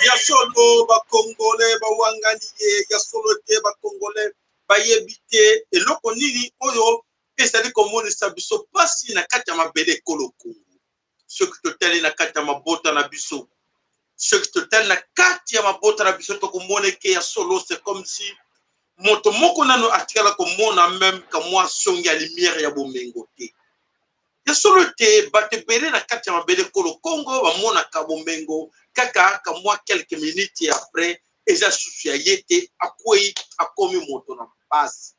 Ya solo bakongole bawangani ye, ya solo te bakongole bayebi te eloko nini oyo ezali komonisa biso mpasi na kati ya mabele ekolo Kongo. Soki totali na kati ya mabota na biso, soki totali na kati ya mabota na biso, tokomona eke ya solo c'est comme si moto moko nano atikala komona meme kamwa songi ya lumière ya bomengo te. Ya solo te bato ebele na kati ya mabele ekolo Kongo bamonaka bomengo kaka kamwa quelques minutes après eza susu ya ye te, akwei akomi moto na mpasi.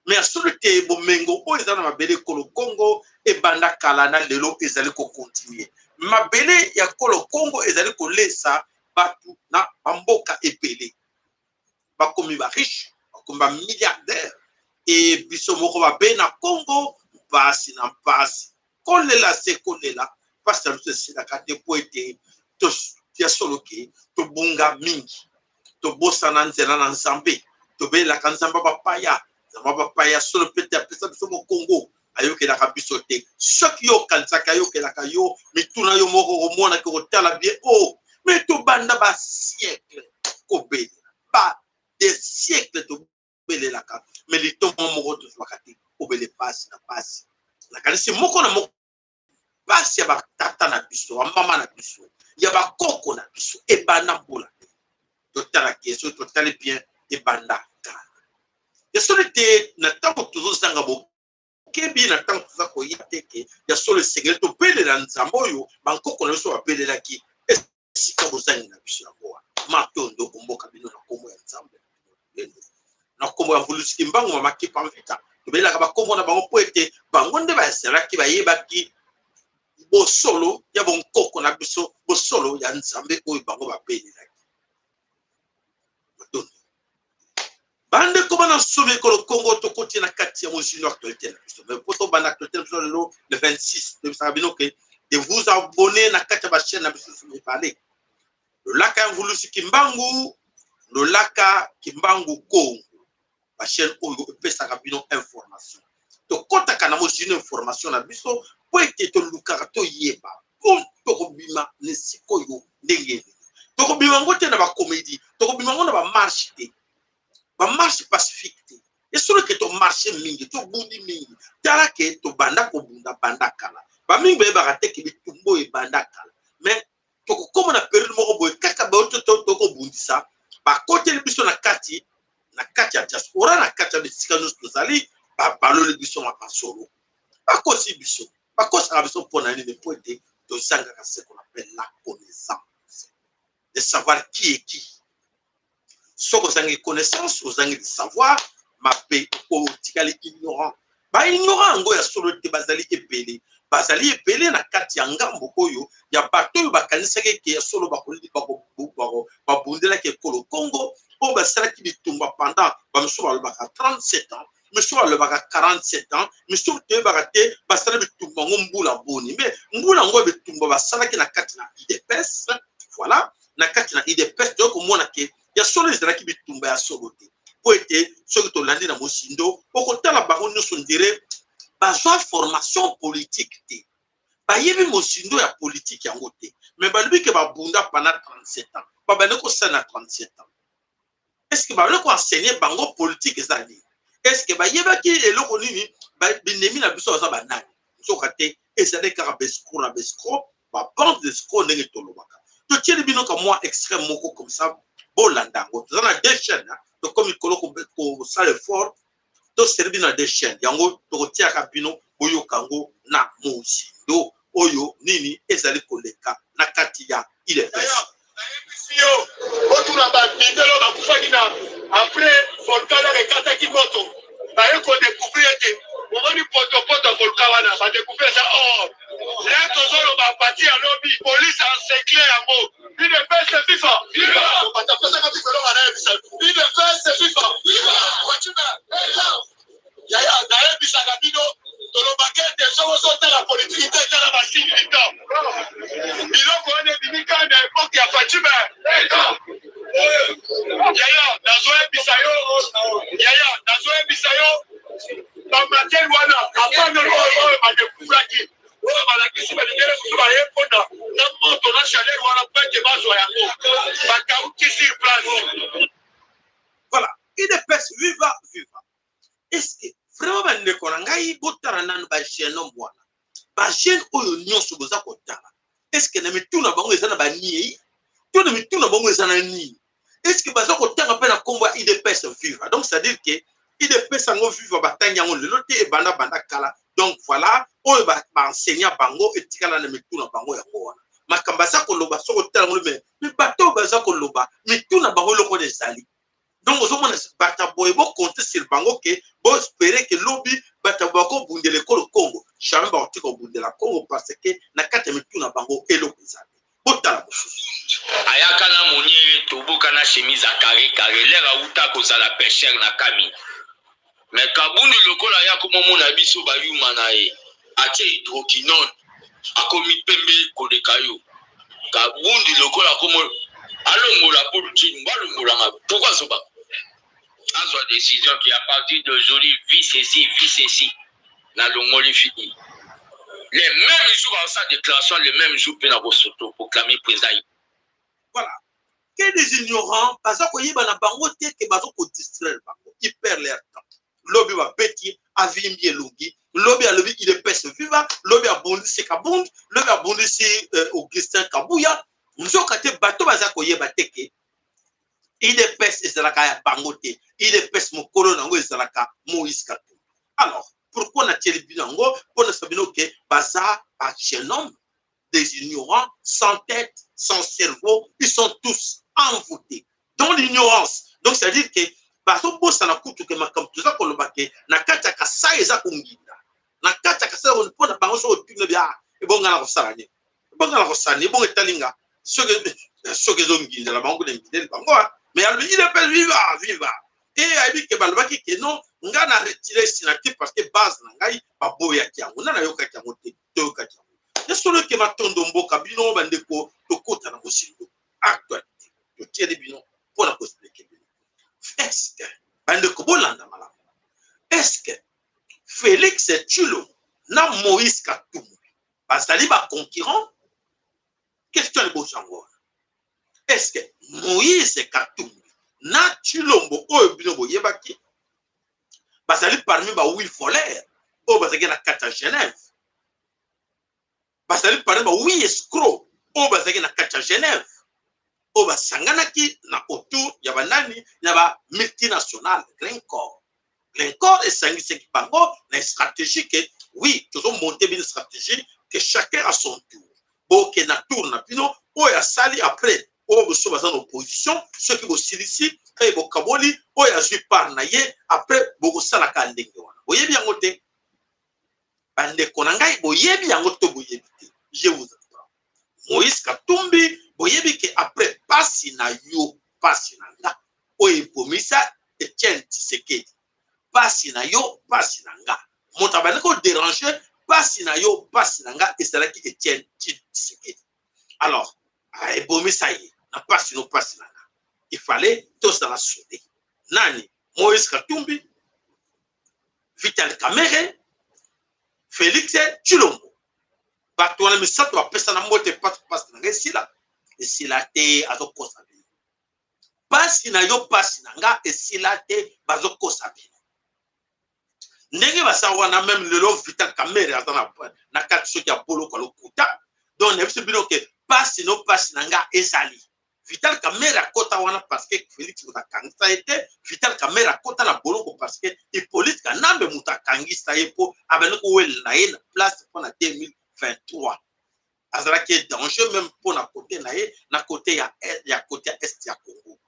Mais ya solo te bomengo oyo eza na mabele ekolo Kongo ebanda kala na lelo ezali kokontinue. Mabele ya kolo Kongo ezali kolesa bato na bamboka ebele, bakomi ba riche, bakomi ba milliardaire, e biso moko babe na Kongo mpasi na mpasi, kolela se kolela, mpasi na biso esilaka te mpo ete ya solo ke tobunga mingi, tobosana nzela na Nzambe, tobelelaka Nzambe bapaya, Nzambe bapaya solo mpe te apesa biso mokongo, ayokelaka biso te. Soki yo okanisaka ayokelaka yo, mituna yo moko okomonaki kotala bien o oh, me tobanda ba siècle kobelela, ba des siècle tobelelaka, me litomba moko tozwaka te, obele pasi na pasi. Nakanisi moko na moko pasi ya batata na biso, ya mama na biso, ya bakoko na biso ebanda mbula te. Totala ke soki totali bien ebanda kala. Ya solo te na ntango tozozanga bokebi, na ntango toza koya te ke ya solo esengeli tobelela Nzambe oyo bankoko na biso babelelaki esika bozangi na biso yango wana. Matondo komboka bino na nkombo ya Nzambe, na nkombo ya Mvuluzi Kimbangu, Mama Kimpa Mvita. Tobelelaka bakombo na bango mpo ete bango nde bazalaki bayebaki bosolo ya bonkoko na biso, bosolo ya Nzambe oyo bango babelelaki. Matondo bandeko bana nsomi ekolo Kongo, tokoti na kati ya mozindo actualité na biso. Mais po tobanda actualité na biso lelo le 26, toyebisaka bino ke de vous abonner na kati ya bachaîne na biso mibale, Lolaka ya Mvuluzi Kimbangu, Lolaka Kimbangu Kongo, bachaîne oyo epesaka bino information. Tokɔtaka na mozindo information na biso mpo ete tolukaka toyeba mpo tokobima na esika oyo ndenge nini. Tokobima yango te na bakomedi, tokobima yango na bamarche te, bamarche pacifique te. Esolo ke tomarche mingi, tobundi mingi, tala ke tobanda kobunda banda kala. Bamingi bayebaka te ke bitumba oyo ebanda kala, mais tokokóma na periode moko boye kaka baoyo tokobundisa bakoteli biso na kati, na kati ya diaspora, na kati ya bisika nyonso tozali, babaloli biso mapasolo, bakosi biso. Bakosaka biso mpo na nini? Mpo ete tozangaka ce qu'on appelle la connaissance de savoir qui est qui. Soki ozangi connaissance, ozangi savoir, mabe, otikali ignorant. Baignorant yango ya solo te bazali ebele, bazali ebele na kati ya ngambo oyo ya bato oyo bakanisaki eke ya solo babundelaki ekolo Congo, oyo basalaki bitumba pendant, bamisusu balobaka 37 ans, misusu balobaka 47 ans, misusu toyebaka te basala bitumba yango mbula boni. Mais mbula yango ya bitumba basalaki na kati na UDPS, voilà, na kati na UDPS, toyei komona ke ya solo ezalaki bitumba ya solo te, mpo ete soki tolandi na mosindo, okotala bango nyonso ndire bazwa formation politique te, bayebi mosindo ya politique yango te. Mais balobi ke babunda pendant 37 ans, babandi kosala na 37 ans. Est ce que babandi koenseigner bango politique eza nini? Est ce que bayebaki eloko nini? Binemi na biso baza banani? Nzoka te ezali kaka bescro na bescro, babande d'escroc ndenge tolobaka. Totieli bino ka mwa extrait moko comme ça. Bolanda yango, toza na deux chaînes. Tokomi kolo kosala effort, toseli bino na deux chaînes. Yango tokotiaka bino, boyoka yango na mozindo oyo nini ezali koleka na kati ya UDPS. Nayebisi yo, otuna bamindele oyo bakufaki na après volcan laka ekataki moto, baye kodécouvrir ete omoni potopoto ya volcan wana, badécouvrir eza or. Le tozoloba parti ya lobi, police encercle yango. UDPS viva! Bato apesaka viva, eloko nayebisa, UDPS viva! Fatima yaya, nayebisaka bino, tolobaka ete soki ozotala politiki te, etala basigne du temps. Biloko wana ebimi kaka na époque ya Fatima yaya. Nazoyebisa yo yaya, nazoyebisa yo, bamatières wana apana oyo badécouvraki, oyo balakisi balingele mosusu, baye mpona na moto na chaleur wana po ete bazwa yango, bakauti sur place. Voilà, UDPS viva viva! Est-ce que vraiment, bandeko na ngai, botala nanu bajeune homme wana, bajeune oyo nyonso boza kotala, est-ce que na mitu na bango eza na baniei to na mitu na bango eza na nini? Est-ce que baza kotanga mpe na nkombo ya UDPS viva? Donc c'est à dire que UDPS yango viva, batangi yango lelo te, ebanda banda kala. Donc voilà, oyo baenseignant bango etikala na mitu na bango, yango wana makambo aza koloba. Soki otala yango, me bato oyo baza koloba, mitu na bango eloko wana ezali. Donc ozomona bato boye, bocompter sur bango ke boespérer ke lobi bato bakobundela ekolo Congo, jamais bakotika kobundela Congo, parce que na kati ya mitu na bango eloko ezali. Botala mosusu. Ayaka na moniere, toboka na chemise ya carré carré, lere auta kozala pêcheur na Kamina. Me Kabundu, lokola aya komomona biso bayuma na ye, atie hydroquinone, akomi pembe koleka yo. Kabundi, lokola akomo alongola Paul Tshilumbu, alongolanga. Pourquoi azoba azwa décision qui à partir d'aujourd'hui vis ceci, vis ceci, nalongoli fini? Le même jour aosala déclaration, le même jour mpe na koautoproclamer président. Voilà que des ignorants baza koyeba na bango te ke baza kodistraire bango, ils perdent leur temps. Lobi babeti, avimbi elongi, lobi alobi UDPS viva, lobi abundisi Kabund, lobi abundisi Augustin Kabuya. Nzoka te bato baza koyeba te ke UDPS ezalaka ya bango te. UDPS, mokolo na yango ezalaka Moïse Katumbi. Alors pourquoi natieli bino yango? Mpo nasa bino ke baza bajeune homme, des ignorants sans tête, sans cerveau. Ils sont tous envoûtés dans l'ignorance. Donc c'est à dire que bazobosana kutu ke makambo toza koloba ke na kati ya Kasai eza konginda, na kati ya Kasai. Mpona bango, soki otuna bia, ebonga na kosala nini? Ebonga na kosala nini? Ebongo etalinga soki ezongindela bango kuna, engindeli bango. Mais alobi UDPS viva viva. E ayebi ke balobaki ke non, nga na retire signature parce que base na ngai baboyaki yango. Nga nayokaki yango te, toyokaki yango te. Solo ke matondo mboka bino bandeko, tokota na mosindo actualité totieli bino mpona koexpliquer bino. Est-ce, bandeko, bolanda malamu, est-ce Félix Tshilombo na Moïse Katumbi bazali baconcurrent? Question liboso yango wana. Est-ce que Moïse Katumbi na Tshilombo oyo bino boyebaki bazali parmi ba huit voleurs oyo bazalaki na kati ya Genève, bazali parmi ba huit escrocs oyo bazalaki na kati ya Genève, oyo basanganaki na autour ya banani, ya ba multinationale Glencore? Glencore esangisaki bango na stratégie ke oui, tozomonter bino stratégie que chacun à son tour, boke na tour na bino oyo asali. Après oyo biso baza na opposition, soki bosilisi e bokaboli, oyo azwi part na ye, après bokosalaka ndenge wana. Boyebi yango te, bandeko na ngai? Boyebi yango to boyebi te? Je vous apprends. Moïse Katumbi, boyebi ke après pasi na yo, pasi na nga, oyo ebomisa Etienne Tshisekedi, pasi na yo, pasi na nga, moto abandi kodéranger pasi na yo, pasi na nga, ezalaki Etienne Tshisekedi. Alors ebomisa ye na pasi no, pasi na nga. Il fallait tozala soudé. Nani? Moïse Katumbi, Vital Kamerhe, Félix Tshilombo, bato wana misato bapesana mbote. Pasi, pasi na ngai esila? Esila te, azokosa bino. Pasi na yo, pasi na nga esila te, bazokosa bino ndenge basala wana. Même lelo Vital Kamerhe aza na kati soki ya boloko ya lokuta. Donc na biso bino ke pasi no, pasi na nga ezali. Vital Kamerhe akota wana parce que Félix moto akangisa ye te. Vital Kamerhe akota na boloko parce que Hippolyte Kanambe moto akangisa ye, mpo abandi kowelela na ye na place mpo na 2023. Azalaki danger même mpo na côté na ye, na côté ya côté ya est ya Congo.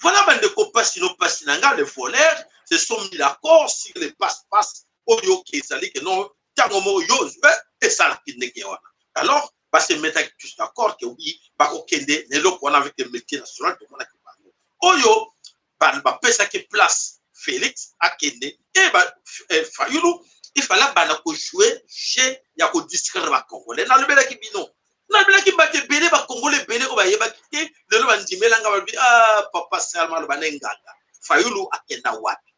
Voilà, bandeko, pasi no pasi na nga. Les voleurs se sont mis d'accord sur les passe-passe oyo ke ezali ke non, ntango moko yo esalaki ndenge wana. Alors base metaki tous d'accord ke oui, bakokende na eloko wana avec le multinational. Tomonaki bango oyo bapesaki place Félix akende e Fayulu. Il fallait bana kojouer jeu ya kodistraire Bacongolais. Nalobelaki bino, nalobelaki bato ebele, Bacongolais ebele oyo bayebaki te, lelo bandimelanga, balobi: "Ah, papa Salma aloba na nganga." Fayulu akenda wapi?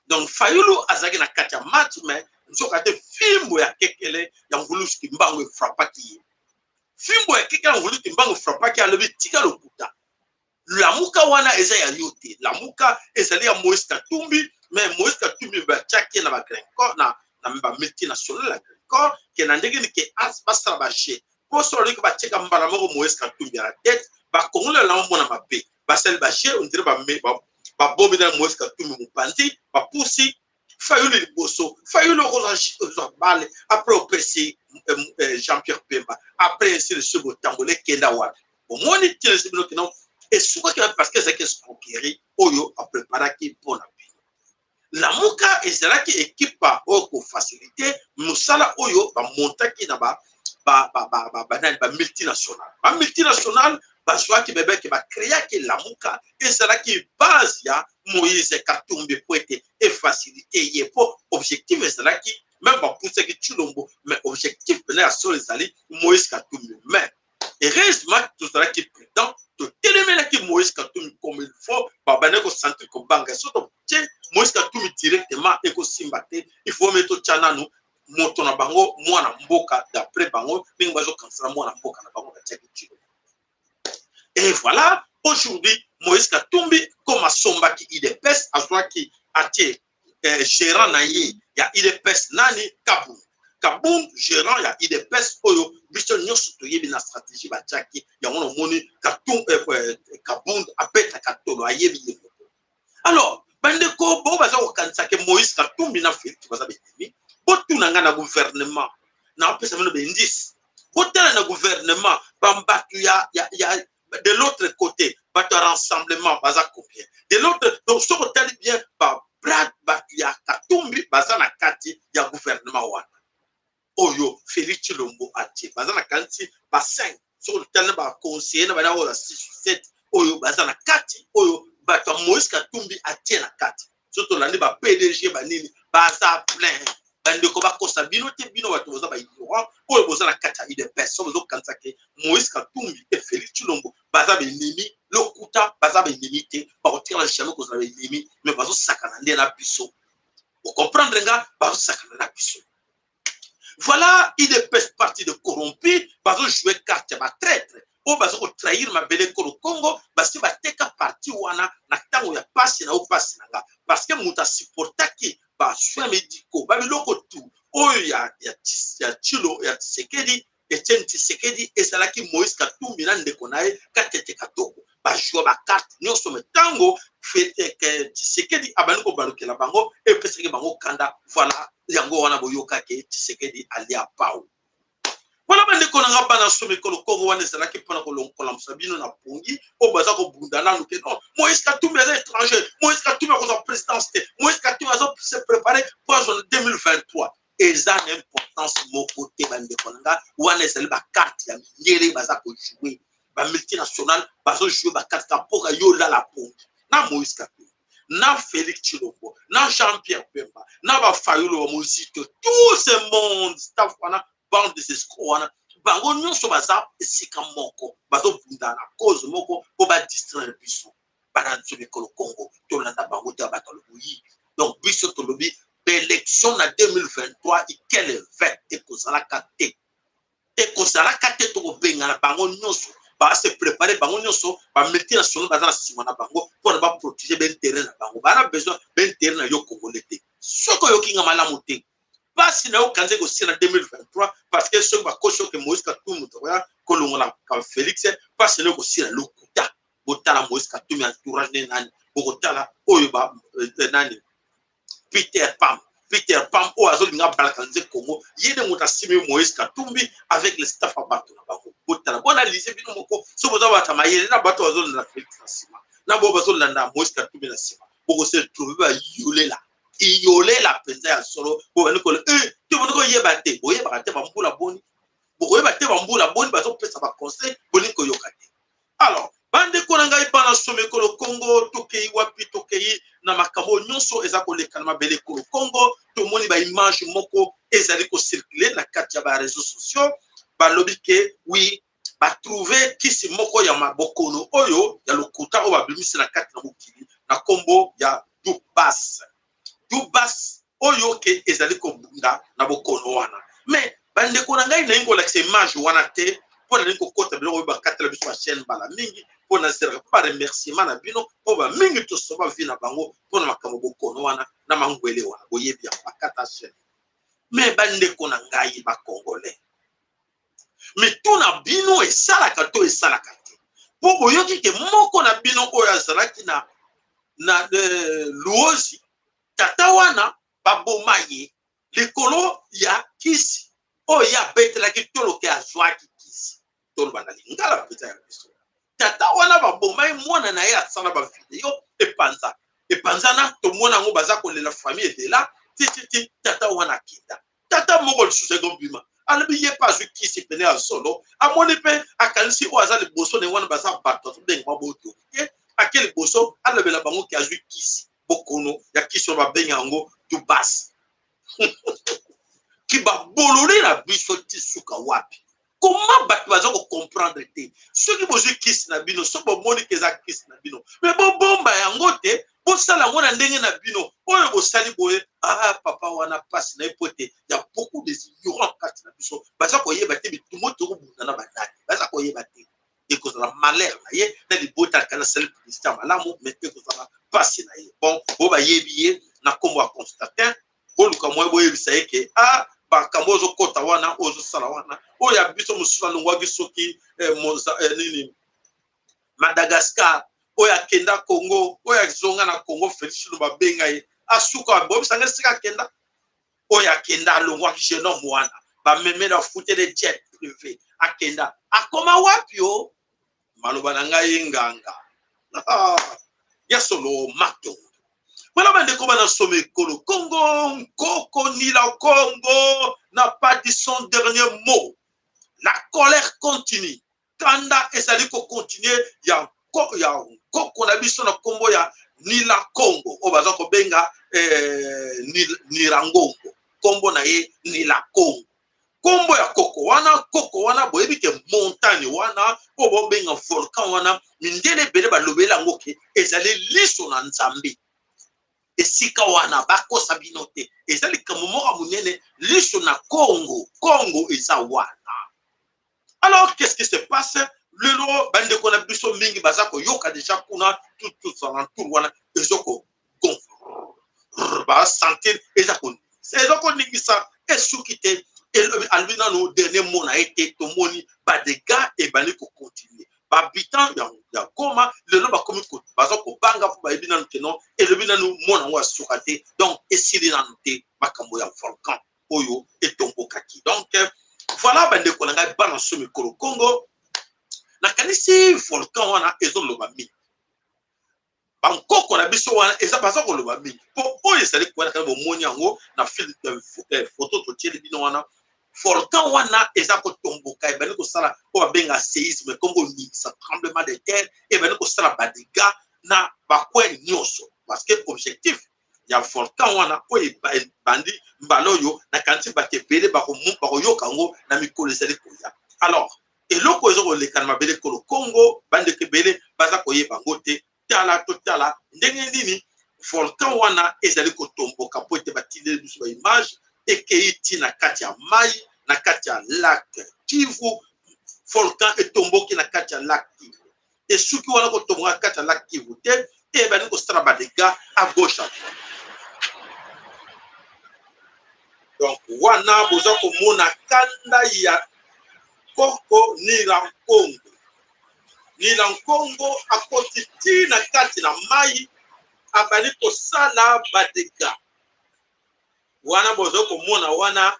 Donc Fayulu azalaki na kati ya match, mais nzoka te, fimbo ya kekele ya Mvuluzi Kimbangu efrappaki ye. Fimbo ya kekele ya Mvuluzi Kimbangu efrappaki. Alobi: "Tika lokuta, Lamuka wana eza ya yo te. Lamuka ezali ya Moïse Katumbi." Mais Moïse Katumbi batiaki ye na bagrand, na bamultinational ya Glencore, ke na ndenge nini ke basala bajeu mpo so baliki batieka mbala moko Moïse Katumbi ya la tête, Bakongoli na mona mabe. Basali bajeu, on dirait babomi na Moïse Katumbi mopanzi, bapusi Fayulu liboso. Fayulu okozwa bale, après opesi Jean Pierre Bemba, après ainsi de suite. Botambola ekenda wapi? Omoni ntina esi bino kena esukaki wapi? Parce que ezalaki escroquerie oyo apreparaki mpona bino. Lamuka ezalaki équipe oyo kofaciliter mosala oyo bamontaki na banani, bamultinational. Bamultinational bazwaki bebeke, bacréaki Lamuka, ezalaki base ya Moïse Katumbi po ete efaciliter ye, mpo objectif ezalaki même bapusaki Tshilombo, mais objectif pene ya solo ezali Moïse Katumbi. Mais heureusement tozalaki prudent, totelemelaki Moïse Katumbi comme il faut. Babandaki kosentir kobanga. So totie Moïse Katumbi directement, ekosimba te. Il faut me totya nanu moto na bango, mwana mboka. D'après bango ndenge bazokanisela mwana mboka na bango, batiaki Tshilombo. Et voilà, aujourd'hui Moïse Katumbi, comme asombaki UDPS, azwaki, atie gérant na ye ya UDPS nani? Kabund. Kabund gérant ya UDPS oyo biso nyonso toyebi na stratégie batiaki yango. Namoni Kabund abetaka tolo, ayebi ye moko. Alors bandeko bo baza kokanisa ke Moïse Katumbi na Félix baza baennemi, botuna ngai na gouvernement, naopesa bino baindice. Botala na gouvernement, bambato ya de l'autre côté, bato ya Rassemblement baza combien de l'autre? Donc soki otali bien, babrad bato ya Katumbi baza na kati ya gouvernement wana oyo Félix Tshilombo atie, baza na kati ba 5. Soki otali na baconseiller na bana oyo ya 6, 7 oyo baza na kati, oyo bato ya Moïse Katumbi atie na kati. So tolandi ba PDG banini, baza plein. Bandeko, bakosa bino te. Bino bato boza baignorant oyo boza na kati ya UDPS, so bozokanisa ke Moïse Katumbi e Félix Tshilombo baza baennemi, lokuta. Baza baennemi te, bakotikala jamais kozala baennemi, mais bazosakana nde na biso. Ocomprendre nga? Bazosakana na biso. Voilà, UDPS, parti de corrompu, bazojouer carte ya batraître oyo baza kotrahir mabele ekolo Congo. Basi bateka parti wana na ntango ya pasi na yo, pasi na nga, parce que moto asupportaki basoins médicaux, babiloko tu oyo ya Tshilo, ya Tshisekedi, Etienne Tshisekedi, ezalaki Moïse Katumbi na ndeko na ye Katete Katoko. Bajouer bacarte nyonso, mais ntango Tshisekedi abandi kobalukela bango, epesaki bango kanda. Voilà, yango wana boyokaki Tshisekedi alia pau. Wana bandeko na nga, bana so mikolo Kongo wana ezalaki mpona kolamusa bino na pongi oyo baza kobunda nanu ke non, Moïse Katumbi aza étranger, Moïse Katumbi akozwa présidence te, Moïse Katumbi aza se préparer po azwa na 2023. Eza na importance moko te, bandeko na nga. Wana ezali bacarte ya mindele baza kojouer, bamultinational bazojouer bacarte ka mpoka yo olala pongi na Moïse Katumbi, na Félix Tshilombo, na Jean-Pierre Bemba, na bafayulu, bamozito, tout ce monde, staff wana, bande des escrocs wana, bango nyonso baza esika moko, bazobunda na cause moko mpo badistraire biso. Bana biso mikolo Congo, tolanda bango te, bato aloboyi. Donc biso tolobi baélection na 2023 ikele 20 ekozalaka te, ekozalaka te. Tokobengana bango nyonso. Base préparer bango nyonso, bamultinational baza na nsima na bango mpona baprotéger baintérêt na bango. Bana besoin baintérêt na yo Congolais te. Soki oyoki nga malamu te, mpasi na yo kanza ekosila na 2023, parce que soki bakosi oke Moïse Katumbi moto akoya kolongola Félix, mpasi na yo ekosila. Lokuta. Botala Moïse Katumbi entourage ne nani, bokotala oyo ba nani Peter Pam, Peter Pam oyo azolinga balkaniser Congo, ye nde moto asimi Moïse Katumbi avec le staff ya bato na bango. Botala, boanalyse bino moko, soki boza bato ya mayele na bato bazolanda Félix na nsima na bo bazolanda Moïse Katumbi na nsima, bokose trouve bayolela iyolela mpenza ya solo. Bobandi kole te, boni koyeba te, boyebaka te bambula boni, bokoyeba te bambula boni bazopesa baconseil, boni koyoka te. Alors bandeko na ngai bana somi ekolo Congo, tokei wapi? Tokei na makambo nyonso eza koleka na mabele ekolo Congo. Tomoni baimage moko ezali kocircule na kati ya bareseau sociaux, balobi ke oui, batrouve kisi moko ya mabokono oyo ya lokuta oyo babimisi na kati na mokili na nkombo ya Dubas. Dubas oyo ke ezali kobunda na bokono wana. Mais bandeko na ngai, nalingi kolakisa image wana te mpo nalingi kokɔta biloko oyo bakatela biso bachaîne mbala mingi, mpo nazelaka mpo baremerciement na bino, mpo bamingi tosoba vie na bango mpo na makambo bokono wana na mangwele wana, boyebi yango, bakata chaîne. Mais bandeko na ngai bacongolais, mituna bino esalaka to esalaka te? Mpo boyoki ke moko na bino oyo azalaki na Luozi, tata wana baboma ye likolo ya kisi oyo ye abetelaki toloke azwaki kisi. Toloba na lingala mpenza ya biso, tata wana baboma ye, mwana na ye asala bavideo, epanza epanzana, tomona yango, baza kolela, famille elela tititi. Tata wana akenda, tata moko lisusu ekobima, alobi ye mpe azwi kisi pene ya solo, amoni mpe akanisi oyo aza liboso na ye wana baza bato azobenga ba baautorité, ake liboso alobela bango ke azwi kisi, bokono ya kisi oyo babenga yango Dubas. Ki babolole na biso ti suka wapi? Koma bato baza kocomprendre te. Soki bozwi kisi na bino, soki bomoni ke eza kisi na bino, me bobomba yango te, bosala yango na ndenge na bino oyo bosali boye. Ah, papa wana mpasi na ye, po ete ya beaucoup des ignorants kati na biso baza koyeba te bitumba tokobunda na banani, baza koyeba te. Ekozala malheur na ye na libota. Akala asali publicité ya malamu, mais ekozala mpasi na ye. Bon, bo bayebi ye na nkombo ya Constantin, boluka moye boyebisa ye ke a makambo ozokɔta wana, oyo ozosala wana, oyo ya biso mosusu alongwaki soki nini Madagascar, oyo akenda Congo, oyo azonga na Congo, Félix Tshilombo babenga ye, asuka boyebisanga esika akenda. Oyo akenda, alongwaki, jeune homme wana bamemela, afutele jet privé, akenda, akoma wapi? O maloba na ngai nganga ya solo matondo wana. Bandeko bana soma ekolo Congo, nkoko Nila Congo n'a pas dit son dernier mot. La colère continue, kanda ezali kocontinue ya nkoko na biso na nkombo ya Nila Congo, oyo baza kobenga Nirangongo. Nkombo na ye Nila Congo, nkombo ya koko wana. Koko wana, boyebi ke montagne wana oyo bobenga volcan wana, mindele ebele balobeli yango ke ezali liso na Nzambe. Esika wana bakosa bino te, eza likambo moko ya monene, liso na Congo. Congo eza wana. Alors, qu'est-ce qui se passe lelo? Bandeko na biso mingi baza koyoka deja kuna, tout alentour wana ezoko gonfle, basentir eza koningisa, esuki te. Alobi nano dernier mot na ye te. Tomoni badégâts ebandi kocontinue. Bahabitant ya Goma lelo bakomi baza kobanga, mpo bayebi nanu ke non, elobi nanu mona yango asuka te, donc esili nanu te makambo ya volcan oyo etombokaki. Donc voilà, bandeko na ngai bana so mikolo Congo, nakanisi volcan wana ezoloba mingi, bankoko na biso wana eza baza koloba mingi, mpo oyo ezali kowana kaka bomoni yango na photo totieli bino wana. Volcan wana eza kotomboka, ebandi kosala oyo babenga séisme, kombo oningisa, tremblement de terre, ebandi kosala badégâts na bacoin nyonso, parce que objectif ya volcan wana oyo ebandi mbala oyo, nakanisi bato ebele bakoyoka yango na mikolo ezali koya. Alors eloko eza koleka na mabele ekolo Congo, bandeko ebele baza koyeba yango te. Tala, totala ndenge nini volcan wana ezali kotomboka, po ete batindeli biso baimage, ekei ti na kati ya mai, na kati ya lac Kivu. Volcan etomboki na kati ya lac Kivu, esuki wana kotomboka na kati ya lac Kivu te, ebandi kosala badégâts à gauche à droite. Donc wana boza komona kanda ya koko Nira Congo. Nilankongo akoti ti na kati na mai, abandi kosala badega wana bozo komona wana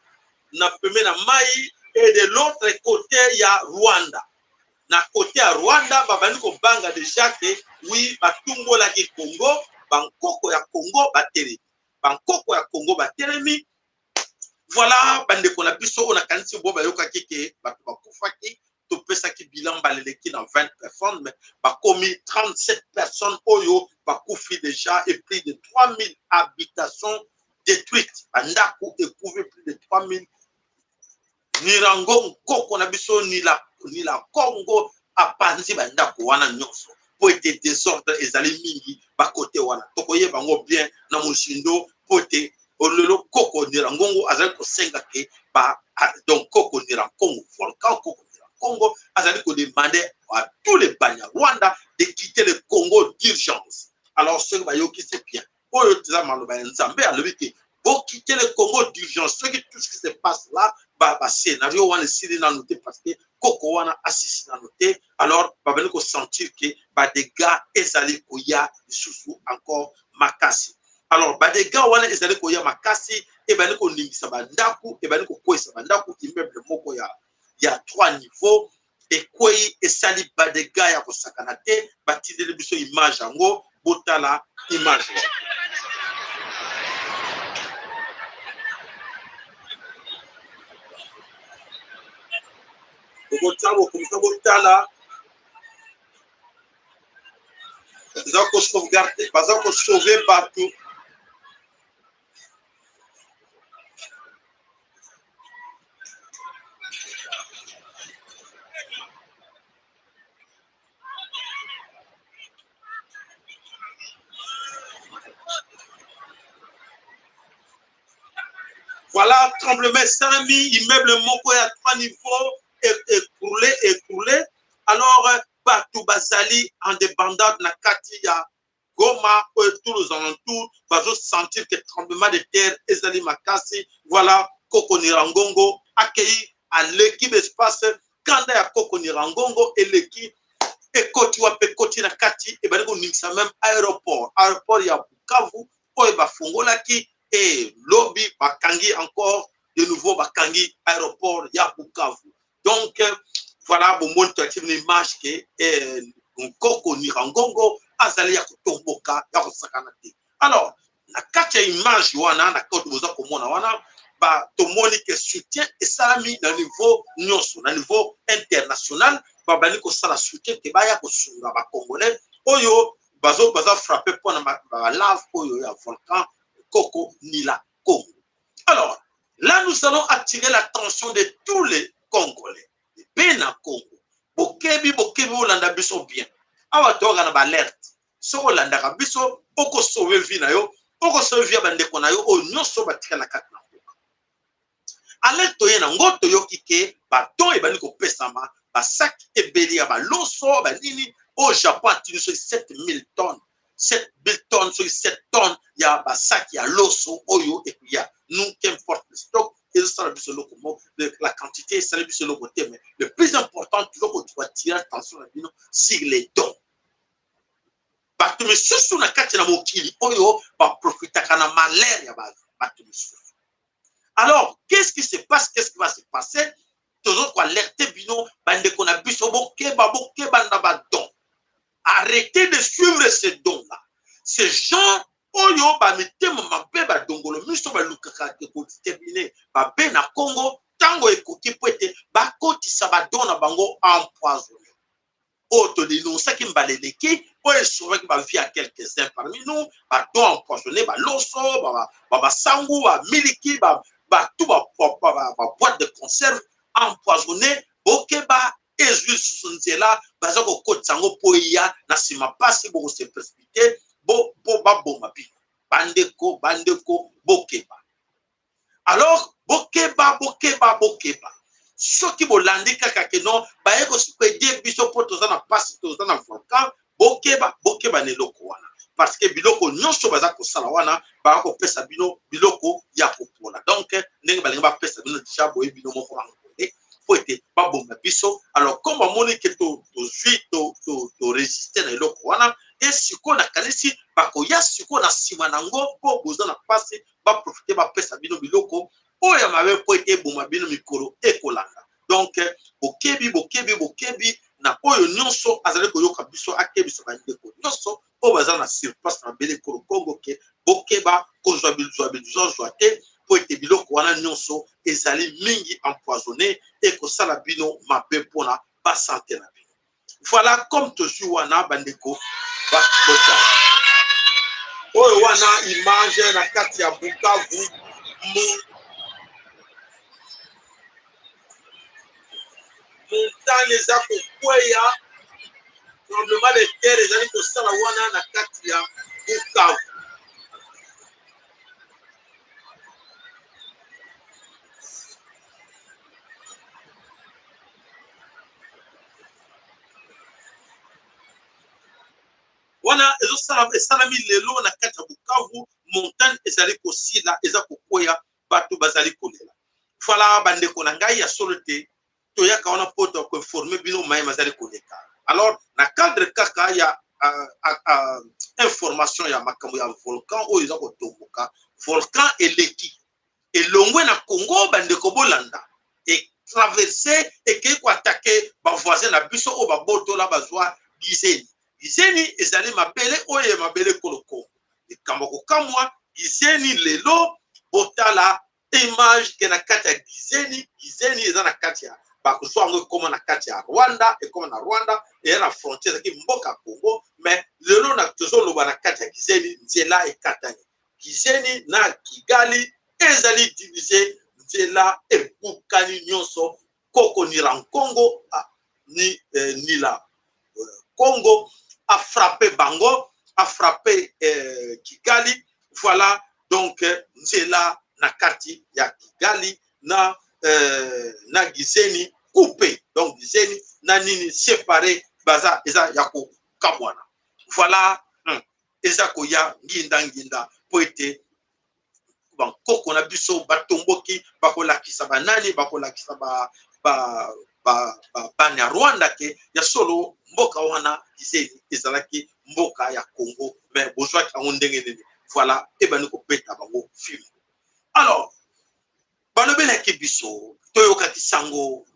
na pembe na mai. Et de l'autre côté ya Rwanda, na côté ya Rwanda, babandi kobanga déjà ke oui, batumbolaki Congo, bankoko ya Congo batelemi, bankoko ya Congo batelemi. Voilà, bandeko na biso oyo nakanisi bo bayokaki ke bato bakufaki, topesaki bilan baleleki na 20 personnes, mais bakomi 37 personnes oyo bakufi déjà et plus de 3000 habitations détruites, bandako ekufi plus de 3000. Nirango nkoko na biso Nila Congo apanzi bandako wana nyonso mpo ete désordre ezali mingi bakote wana. Tokoyeba yango bien na mozindo mpo ete lelo koko Nirangongo azali kosenga ke ba, donc koko Nirankongo, volcan koko Nirankongo azali kodemander à tous les Banyarwanda de quitter le Congo d'urgence. Alors soki bayoki, c'est bien. Oyo eza maloba ya Nzambe, alobi ke boquitter le Congo d'urgence. Soki tout ce qui se passe là, bascénario wana esili nanu te, parce que koko wana asisi nanu te. Alors babandi kosentir ke badégâts ezali koya lisusu encore makasi. Alors badégâts wana ezali koya makasi, ebandi koningisa bandako, ebandi kokweyisa bandako. Immeuble moko ya 3 niveau ekwei, esali badégâts ya kosakana te. Batindeli biso image yango, botala image wana. Okotala, bokomisa, botala, eza kosauvegarde, baza kosauve bato. Voilà, tremblement esalami, immeuble moko ya trois niveaux écroulé, écroulé. Alors bato bazali en débandade na kati ya Goma oyo, tous les alentours bazosentir que tremblement de terre ezali makasi. Voilà, koko Nirangongo akei, aleki baespace. Kanda ya koko Nirangongo eleki, ekoti wapi? Ekoti na kati, ebandi koningisa même aéroport, aéroport ya Bukavu oyo bafungolaki. E lobi bakangi encore de nouveau, bakangi aéroport ya Bukavu. Donc voilà, bomoni, toyaki bino image ke nkoko Nirangongo azali ya kotomboka ya kosakana te. Alors na kati ya image wana, na kati boza komona wana, tomoni ke soutien esalami na niveau nyonso, na niveau international babandi kosala soutien ke baya kosunga bacongolais oyo baza frappé mpona balave oyo ya volcan koko Nila Congo. Alors là, nous allons attirer l'attention de tous les Congolais mpe na Congo. Bokebi, bokebi, olanda biso bien awa. Toyoka na baalerte. Soki olandaka biso, okosauve vie na yo, okosauve vie ya bandeko na yo oyo nyonso batikala kati na mboka. Alerte toye nango, toyoki ke badon ebandi kopesama, basaki ebele ya baloso, banini oyo Japon atindi, soki 7000 tonnes, 7000 tonnes, soki 7 tonnes ya basaki ya loso oyo ekoya. Nous, qu'importe le stock, ezosala biso eloko moko, la quantité esali biso eloko te, mais le plus important, toujours koattirer attention na bino sur les dons. Bato misusu na kati na mokili oyo baprofitaka na malheur ya bato misusu. Alors qu'est-ce qui se passe? Qu'est-ce qui va se passer? Tozo koalerte bino, bandeko na biso, bokeba, bokeba na badon. Arrêtez de suivre ces dons là ces gens oyo bamitema mabe, badongolo miso, balukaka kodéterminer babe na Congo. Ntango ekoki mpo ete bakotisa badon na bango empoisonné oyo todénonçaki mbala eleki, oyo esauvaki bavie ya quelques-uns parmi nous. Badon empoisonné, baloso, babasangu, bamiliki, batu, baboîte de conserve empoisonné, bokeba. Ezwi lisusu nzela, baza kokotisa yango mpo eya na nsima mpasi, bokose précipiter mpo baboma bino. Bandeko, bandeko, bokeba. Alors bokeba, bokeba, bokeba. Soki bolandi kaka ke non, baye koaider biso mpo toza na mpasi, toza na volcan, bokeba, bokeba na eloko wana, parce que biloko nyonso baza kosala wana, baka kopesa bino biloko ya kopola. Donc ndenge balingi bapesa bino déjà boye, bino moko bangole. mpo ete baboma biso. Alors comme bamoni ke tozwi toresiste na eloko wana, e sikoyo nakanisi bakoya sikoyo na nsima na yango, mpo boza na mpasi, baprofite bapesa bino biloko oyo ya mabe mpo ete eboma bino mikolo ekolanda. Donc bokebi, bokebi, bokebi na oyo nyonso azali koyoka biso, akebisa bandeko nyonso oyo baza na sur place na mabele ekolo Congo ke bokeba kozwa bizwa bizwazwa te, mpo ete biloko wana nyonso ezali mingi empoisonné, ekosala bino mabe mpona basante na bino. Voilà, comme tozwi wana bandeko botala oyo wana image na kati ya Bukavu, montagne eza kokweya, tremblement de terre ezali kosala wana na kati ya Bukavu. Wana ezosala esalami lelo na kati ya Bukavu, montagne ezali kosila, eza kokweya, bato bazali kolela. Voilà bandeko na ngai, ya solo te toyaka wana mpo to koinforme bino maye mazali koleka. Alors na cadre kaka ya information ya makambo ya volcan oyo eza kotomboka, volcan eleki elongwe na Congo, bandeko bolanda, etraverse ekei koatake bavoisin na biso oyo babotola bazwa Gizeni. Gizeni ezali mabele oyo ya mabele ekolo Congo. Likambo kokamwa, Gizeni lelo botala image ke na kati ya Gizeni. Gizeni eza na kati ya bakozwa yango, ekoma na kati ya Rwanda, ekoma na Rwanda, eya na frontière, ezalaki mboka Congo, mais lelo na tozoloba na kati ya Gizeni nzela ekatani. Gizeni na Kigali ezali divise, nzela ebukani nyonso. Koko Nirankongo ni Nila Congo a frappé bango, a frappé Kigali. Voilà, donc nzela na kati ya Kigali na Gizeni coupé, donc Gizeni na nini séparé, baza eza ya kokabwana. Voilà, eza koya nginda nginda mpo ete bankoko na biso batomboki, bakolakisa banani, bakolakisa bana ya Rwanda ke ya solo mboka wana Gizeni ezalaki mboka ya Congo, mais bozwaki yango ndenge nini? Voilà, ebandi kobeta bango fimbo. Alors balobelaki biso, toyokaki sango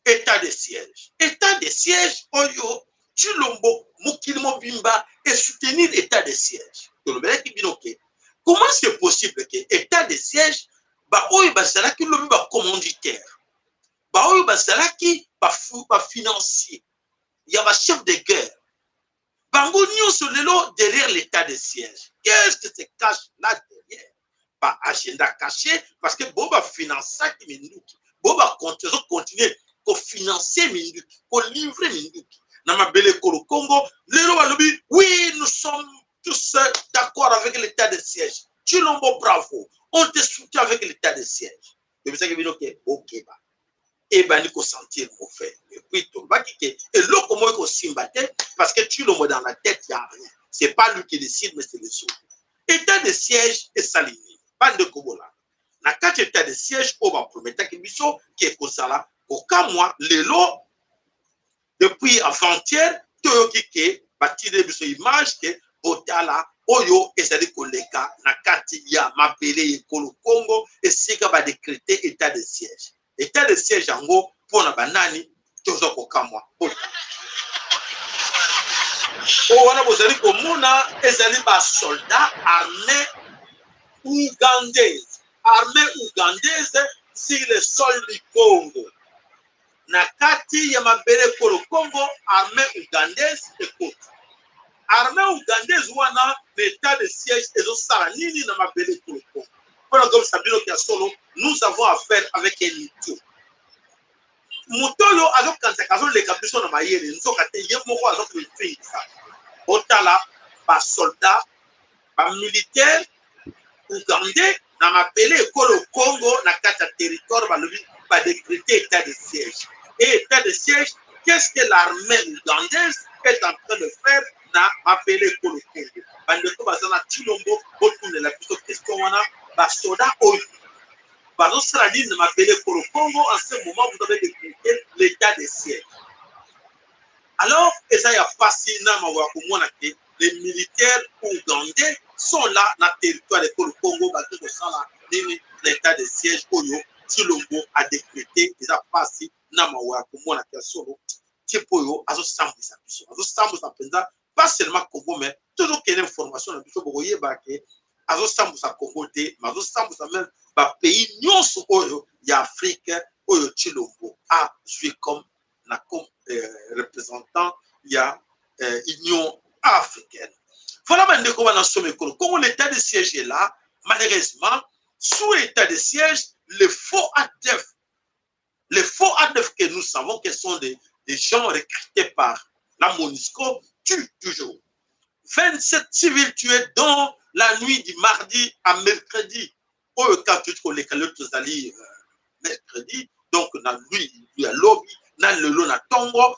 état de siège, état de siège oyo Tshilombo, mokili mobimba esoutenir état de siège. Tolobelaki bino ke comment c'est possible ke état de siège, baoyo bazalaki lobi bacommanditaire, baoyo bazalaki bafinancier ya bachef de guerre, bango nyonso lelo derrière l'état de siège? Qu'est-ce que se cache là derrière? Baagenda caché, parce que bo bafinansaki minduki, bo bazocontinue kofinancer minduki, kolivre minduki na mabele ekolo Congo. Lelo balobi: oui, nous sommes tous d'accord avec l'état de siège, Tshilombo bravo, on te soutient avec l'état de siège. Tobisaki bino ke okeba, ebandi kosentir mauvais. Et puis tolobaki ke eloko moko ekosimba te, parce que Tshilombo, dans la tête ya rien, c'est pas lui qui décide, mais c'est les autres. État de siège esali nini, bandeko bolanda? Na kati état de siège oyo baprometaki biso ke ekozala kokamwa, lelo depuis avant-hier toyoki ke batindeli biso image ke botala oyo ezali koleka na kati ya mabele ekolo Congo, esika badécréter état de siège. État de siège yango mpona banani? Toza kokamwa. Oyo wana bozali komona ezali basoldat armée ougandaise, armée ougandaise sur le sol du Congo, na kati ya mabele ekolo Congo. Armée ougandaise ekoti. Armée ougandaise wana na état de siège ezosala nini na mabele ekolo Congo? Mpona komisa bino ya solo, nous avons affaire avec un idiot. Moto oyo azokanisaka azoleka biso na mayele, nzoka te ye moko azokoefingisa. Botala basoldat, bamilitaire ougandais na mabele ekolo Congo, na kati ya territoire. Balobi badécréter état de siège. Et état de siège, qu'est-ce que l'armée ougandaise est en train de faire na mabele ekolo Congo? Bandeko baza na Tshilombo, botunela biso question wana. Basoda oyo Bazosala nini na mabele ekolo Congo? En ce moment, vous avez décrété l'état de siège. Alors eza ya pasi na mawa ya komona ke les militaires ougandais sont là na territoire ekolo Congo, bazo kosala nini na état de siège oyo Tshilombo a décrété? Eza pasi na mawa ya komona ke solo type oyo azosambwisa biso, azosambwisa mpenza pas seulement Congo, mais tozokende information na biso, bokoyeba ke azosambwisa Congo te, mais azosambwisa même bapays nyonso oyo ya Afrique oyo Tshilombo azwi comme na comme représentant ya Union africaine. Voilà, bandeko bana somo ekolo Congo, l'état de siège est là. Malheureusement, sous état de siège, les faux ADF, les faux ADF que nous savons que sont des gens recrutés par la MONUSCO, tuent toujours. 27 civils tués dans la nuit du mardi à mercredi. Oyo kaka koleka lelo, tozali mercredi, donc na nuit ya lobi na lelo na ntongo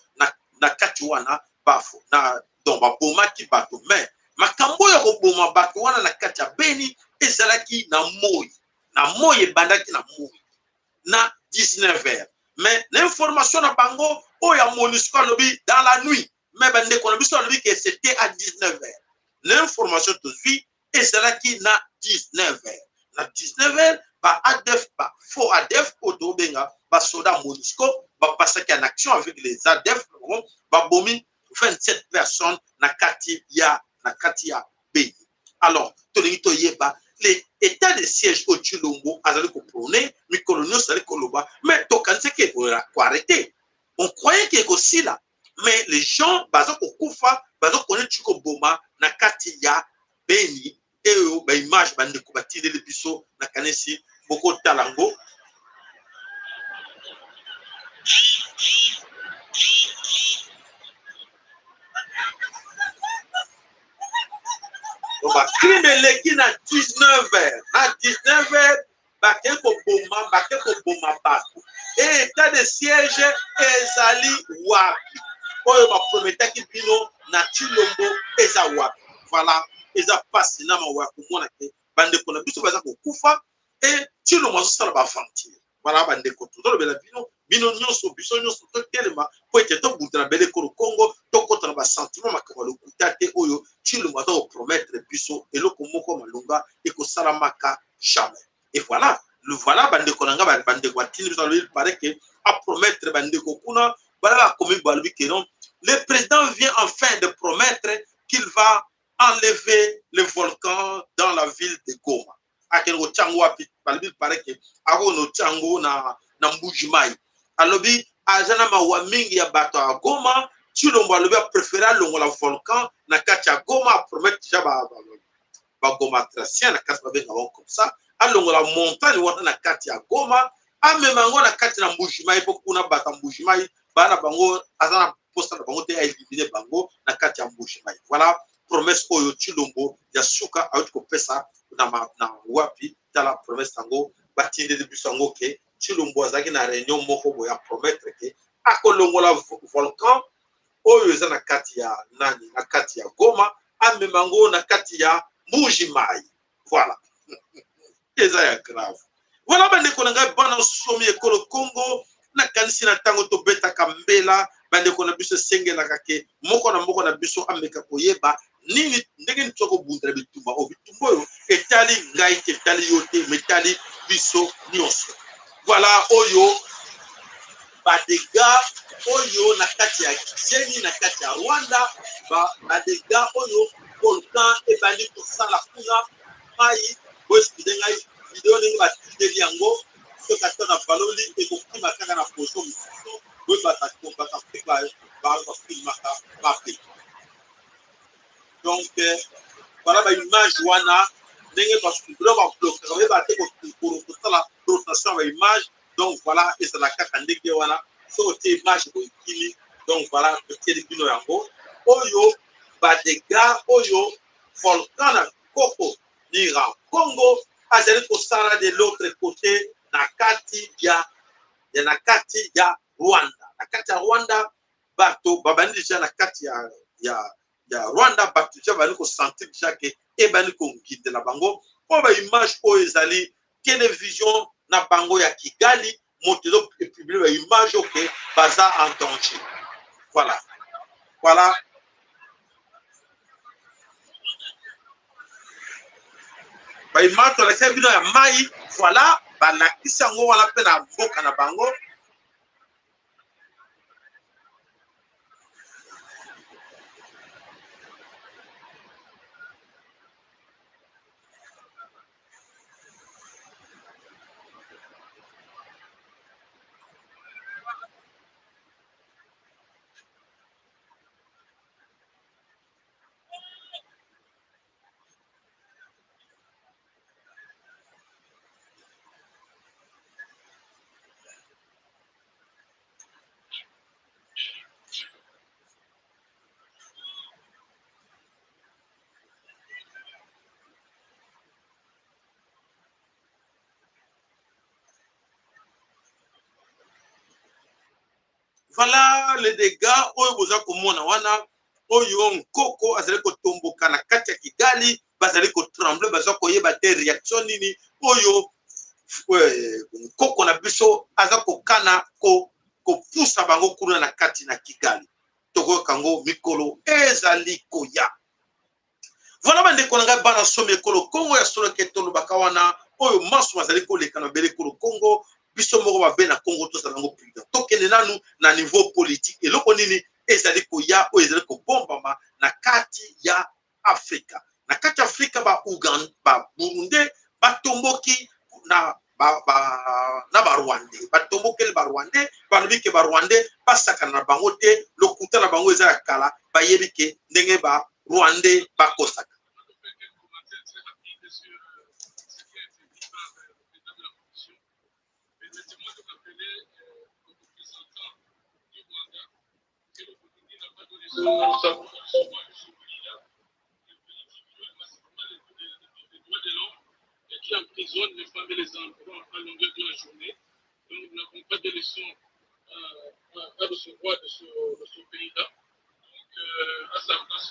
na kati wana bafo na donc babomaki bato. Mais makambo oyo ya koboma bato wana na kati ya Beni ezalaki na moi, na moi ebandaki na moi na 19 heures, mais na information na bango oyo ya MONUSCO alobi dans la nuit, mais bandeko na biso alobi ke c'était à 19 heures. L'information tozwi ezalaki na 19 heures. Na 19 heures, ba ADF, ba faux ADF oyo tobenga basoda MONUSCO, bapasaki en action avec les ADF, babomi 27 personnes na kati ya Beni. Alors tolingi toyeba l'état de siège oyo Tshilombo azali koprôner mikolo nyonso, azali koloba, mais tokanisaki ekoarrêter, on croyait ke ekosila, mais les gens baza kokufa, baza koneti koboma na kati ya Beni. Oyo baimage bandeko batindeli biso, nakanisi bokotala yango. Bacrime eleki na 19 heures. Na 19 heures bake koboma bato. E état de siège ezali wapi? Oyo baprometaki bino na Tshilombo eza wapi? Voilà, eza mpasi na mawa ya komona ke bandeko na biso baza kokufa e Tshilombo azosala baaventure. Voilà, bandeko, tozolobela bino, bino nyonso, biso nyonso totelema mpo ete tobunda na bele ekolo Congo, tokɔta na basentiment, makambo ya lokuta te oyo Tshilombo aza kopromettre biso. Eloko moko malunga ekosalamaka jamais. Et voilà, le voilà, bandeko na nga, bandeko batindi biso, alobi il paraît que apromettre bandeko kuna bala bakomi, balobi ke non, le président vient enfin de promettre qu'il va enlever le volcan dans la ville de Goma. Akende kotia yango wapi? Balobi il paraît ke akokende kotia yango na Mbuji-Mayi. Alobi aza na mawa mingi ya bato ya Goma. Tshilombo alobi apréféré alongola volcan na kati ya Goma, apromettre déjà bagomatraciens na kati, babenga bango comme ça, alongola montagne wana na kati ya Goma, amema yango na kati na Mbuji-Mayi, mpo kuna bato ya Mbuji-Mayi baa na bango, aza na posa na bango te, aéliminer bango na kati ya Mbuji-Mayi. Voilà promesse oyo Tshilombo ya suka awuti kopesa na wapi. Tala promesse yango batindeli biso yango ke Tshilombo azalaki na réunion moko boye, apromettre ke akolongola volcan oyo eza na kati ya nani, na kati ya Goma, amema yango na kati ya Mbuji-Mayi. Voilà, eza ya grave. Voilà, bandeko na ngai bana somi ekolo Congo, nakanisi na ntango tobetaka mbela, bandeko na biso, esengelaka ke moko na moko na biso ameka koyeba nini, ndenge nini toza kobundela bitumba oyo. Bitumba oyo etali ngai te, etali yo te, mais etali biso nyonso. Voilà, oyo badégâts oyo na kati ya Gisenyi, na kati ya Rwanda, badégâts oyo volcan ebandi kosala kuna. Mai boexcuser ngai, video ndenge batindeli yango, soki ata na baloli ekokima kaka na poso mosusu. Boye bafilmaka mabe. Donc voilà baimage wana, ndenge biloko babloquaka, bayeba te kosala rotation ya baimage. Donc voilà, ezala kaka ndenge wana, soki otie image boyekimi. Donc voilà, totieli bino yango oyo badégâts oyo volcan na koko Nyiragongo azali kosala de l'autre côté na kati ya Rwanda. Na kati ya Rwanda, bato babandi déjà na kati ya Rwanda, bato déjà babandi kosentir déjà ke ebandi kongindela bango. Mpo baimage oyo ezali télévision. na bango ya Kigali moto ezo publier ba image oke baza en danger. Voilà. Voilà. Ba image tolakisa bino ya mai, voilà, balakisi yango wana mpe na mboka na bango. Voilà les dégâts oyo boza komona wana oyo nkoko azali kotomboka na kati ya Kigali, bazali kotremble, baza koyeba te reaction nini oyo eh, nkoko na biso aza kokana ko kopusa bango kuna na kati na Kigali. Tokoyoka yango mikolo ezali koya. Voilà bandeko na ngai bana somi ekolo Kongo ya solo ke tolobaka wana oyo manso mazali koleka na mabele ekolo Kongo biso moko mabe na Kongo tozala yango prudent. Tokende nanu na niveau politique eloko nini ezali koya oyo ezali kobombama na kati ya Afrika. Na kati ya Afrika ba Uganda ba Burundais batomboki na ba, ba, na ba Rwandais batombokeli ba Rwandais balobi ke ba Rwandais basakana na bango te lokuta na bango eza ya kala bayebi ke ndenge ba Rwandais bakosaka. Et qui emprisonne les femmes et les enfants à longueur de la journée. Donc nous n'avons pas de leçons à, à, recevoir de ce, de ce pays-là. Donc, à sa place,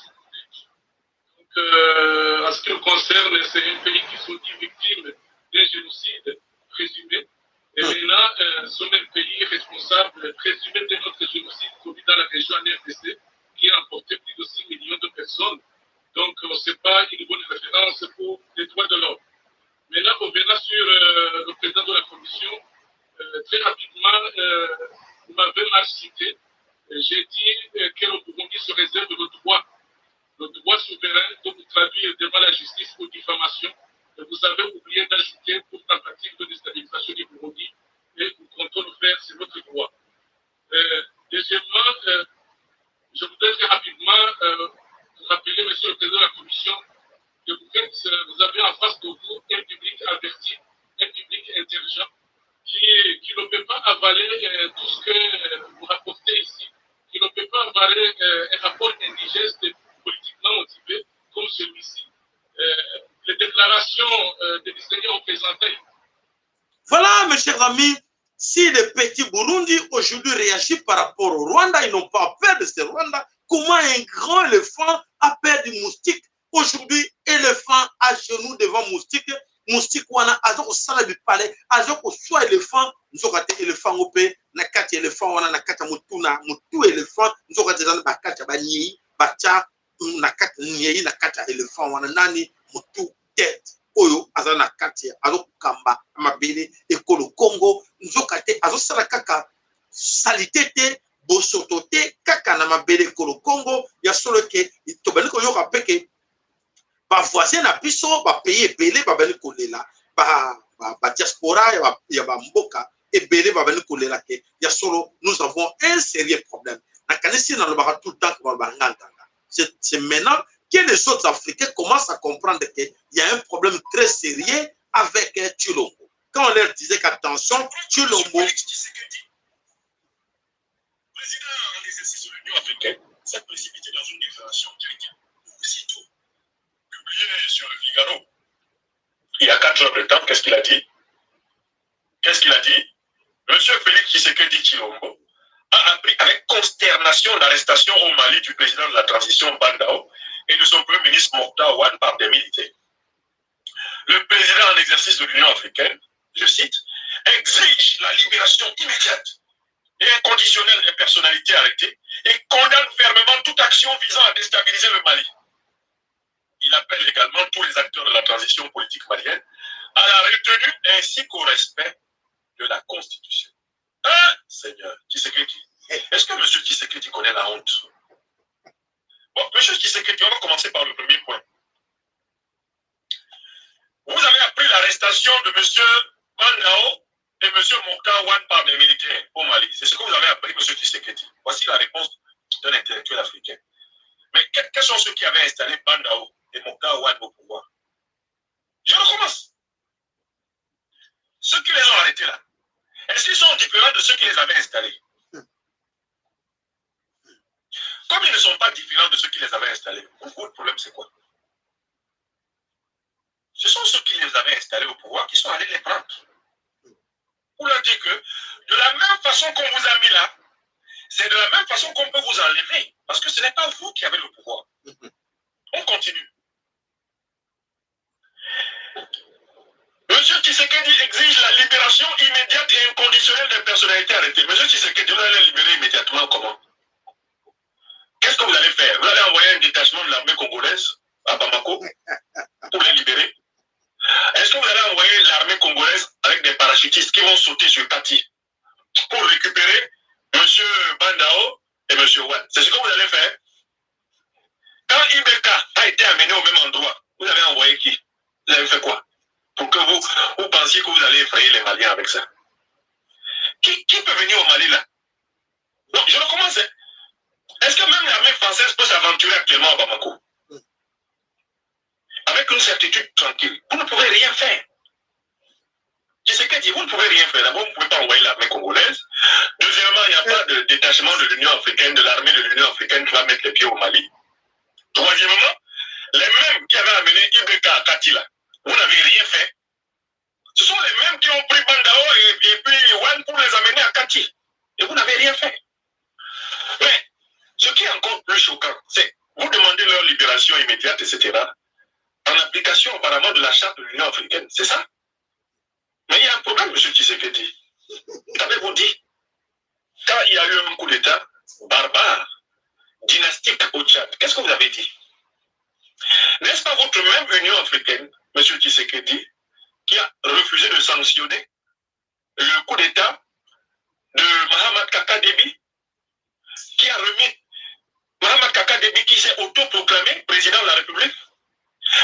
Donc, en ce qui nous concerne, c'est un pays qui se dit victime d'un génocide présumé. Et maintenant, ce même pays est responsable présumé de notre génocide commis dans la région en RDC, qui a emporté plus de 6 millions de personnes. Donc, ce n'est pas une bonne référence pour les droits de l'homme. Maintenant, revenant sur le président de la commission, très rapidement, vous m'avez mal cité. J'ai dit que le Burundi se réserve le droit souverain de vous traduire devant la justice pour diffamation. Et vous avez oublié d'ajouter pour tentative de déstabilisation du Burundi et nous comptons le faire, c'est notre droit. Deuxièmement, je voudrais très rapidement rappeler, monsieur le président de la commission, que vous, faites, vous avez en face de vous un public averti, un public intelligent, qui, qui ne peut pas avaler tout ce que vous rapportez ici, qui ne peut pas avaler un rapport indigeste politiquement motivé comme celui-ci. Les déclarations des distingués représentants. Voilà, mes chers amis, si les petits Burundi aujourd'hui réagissent par rapport au Rwanda, ils n'ont pas peur de ce Rwanda. Comment un grand éléphant a peur du moustique? Aujourd'hui, éléphant à genoux devant moustique, moustique wana aza kosala bipale, aza koswa éléphant, nzoka te éléphant ngo mpe na kati ya éléphant wana na kati ya motu na motu éléphant, nzoka te eza na bakati ya banyei batya na kati nyei na kati ya éléphant wana nani motu tete oyo aza na kati azokamba mabele ekolo Congo, nzoka te azosala kaka salite te bosoto te kaka na mabele ekolo Congo ya solo ke tobandi koyoka mpe ke bavoisin na biso bapays ebele babandi kolela badiaspora ba, ya bamboka ebele babandi kolela ke ya solo nous avons un sérieux problème. Nakanisi nalobaka tout le temps ke baloba nganganga, c'est maintenant que les autres Africains commencent à comprendre qu'il y a un problème très sérieux avec Tshilombo. Quand on leur disait qu'attention, Tshilombo... Président en exercice de l'Union africaine s'est précipité dans une déclaration qui a été aussitôt publiée sur le Figaro. Il y a 4 heures de temps, qu'est-ce qu'il a dit? Qu'est-ce qu'il a dit? Monsieur Félix Tshisekedi Tshilombo a appris avec consternation l'arrestation au Mali du président de la transition Bah N'Daw et de son premier ministre Moctar Ouane par des militaires. Le président en exercice de l'Union africaine, je cite, Exige la libération immédiate et inconditionnelle des personnalités arrêtées et condamne fermement toute action visant à déstabiliser le Mali. Il appelle également tous les acteurs de la transition politique malienne à la retenue ainsi qu'au respect de la Constitution. Hein, Seigneur Tshisekedi? Est-ce que M. Tshisekedi connaît la honte? Bon, M. Tshisekedi, on va commencer par le premier point. Vous avez appris l'arrestation de M. Bah N'Dao et M. Moctar Ouane par des militaires au Mali. C'est ce que vous avez appris, M. Tshisekedi. Voici la réponse d'un intellectuel africain. Mais quels sont ceux qui avaient installé Bah N'Dao et Moctar Ouane au pouvoir? Je recommence. Ceux qui les ont arrêtés là, est-ce qu'ils sont différents de ceux qui les avaient installés? Comme ils ne sont pas différents de ceux qui les avaient installés, beaucoup de problème, c'est quoi? Ce sont ceux qui les avaient installés au pouvoir qui sont allés les prendre. Pour leur dire que de la même façon qu'on vous a mis là, c'est de la même façon qu'on peut vous enlever. Parce que ce n'est pas vous qui avez le pouvoir. On continue. Monsieur Tshisekedi exige la libération immédiate et inconditionnelle des personnalités arrêtées. Monsieur Tshisekedi, vous allez les libérer immédiatement comment? Qu'est-ce que vous allez faire? Vous allez envoyer un détachement de l'armée congolaise à Bamako pour les libérer? Est-ce que vous allez envoyer l'armée congolaise avec des parachutistes qui vont sauter sur Kati pour récupérer Monsieur Bah N'Dao et Monsieur Ouane? C'est ce que vous allez faire. Quand IBK a été amené au même endroit, vous avez envoyé qui? Vous avez fait quoi? Pour que vous pensiez que vous allez effrayer les Maliens avec ça. Qui peut venir au Mali là? Donc, je recommence. Hein. Est-ce que même l'armée française peut s'aventurer actuellement à Bamako? Avec une certitude tranquille. Vous ne pouvez rien faire. Tshisekedi, vous ne pouvez rien faire. D'abord, vous ne pouvez pas envoyer l'armée congolaise. Deuxièmement, il n'y a pas de détachement de l'Union africaine, de l'armée de l'Union africaine qui va mettre les pieds au Mali. Troisièmement, les mêmes qui avaient amené IBK à Katila, vous n'avez rien fait. Ce sont les mêmes qui ont pris Bah N'Dao et puis Ouane pour les amener à Kati. Et vous n'avez rien fait. Mais ce qui est encore plus choquant, c'est vous demandez leur libération immédiate, etc., en application apparemment de la charte de l'Union africaine. C'est ça? Mais il y a un problème, M. Tshisekedi. Qu'avez-vous dit? Quand il y a eu un coup d'État barbare, dynastique au Tchad, qu'est-ce que vous avez dit? N'est-ce pas votre même Union africaine, M. Tshisekedi, qui a refusé de sanctionner le coup d'État de Mahamat Kaka Déby, qui a remis Mahamat Kaka Déby, qui s'est autoproclamé président de la République?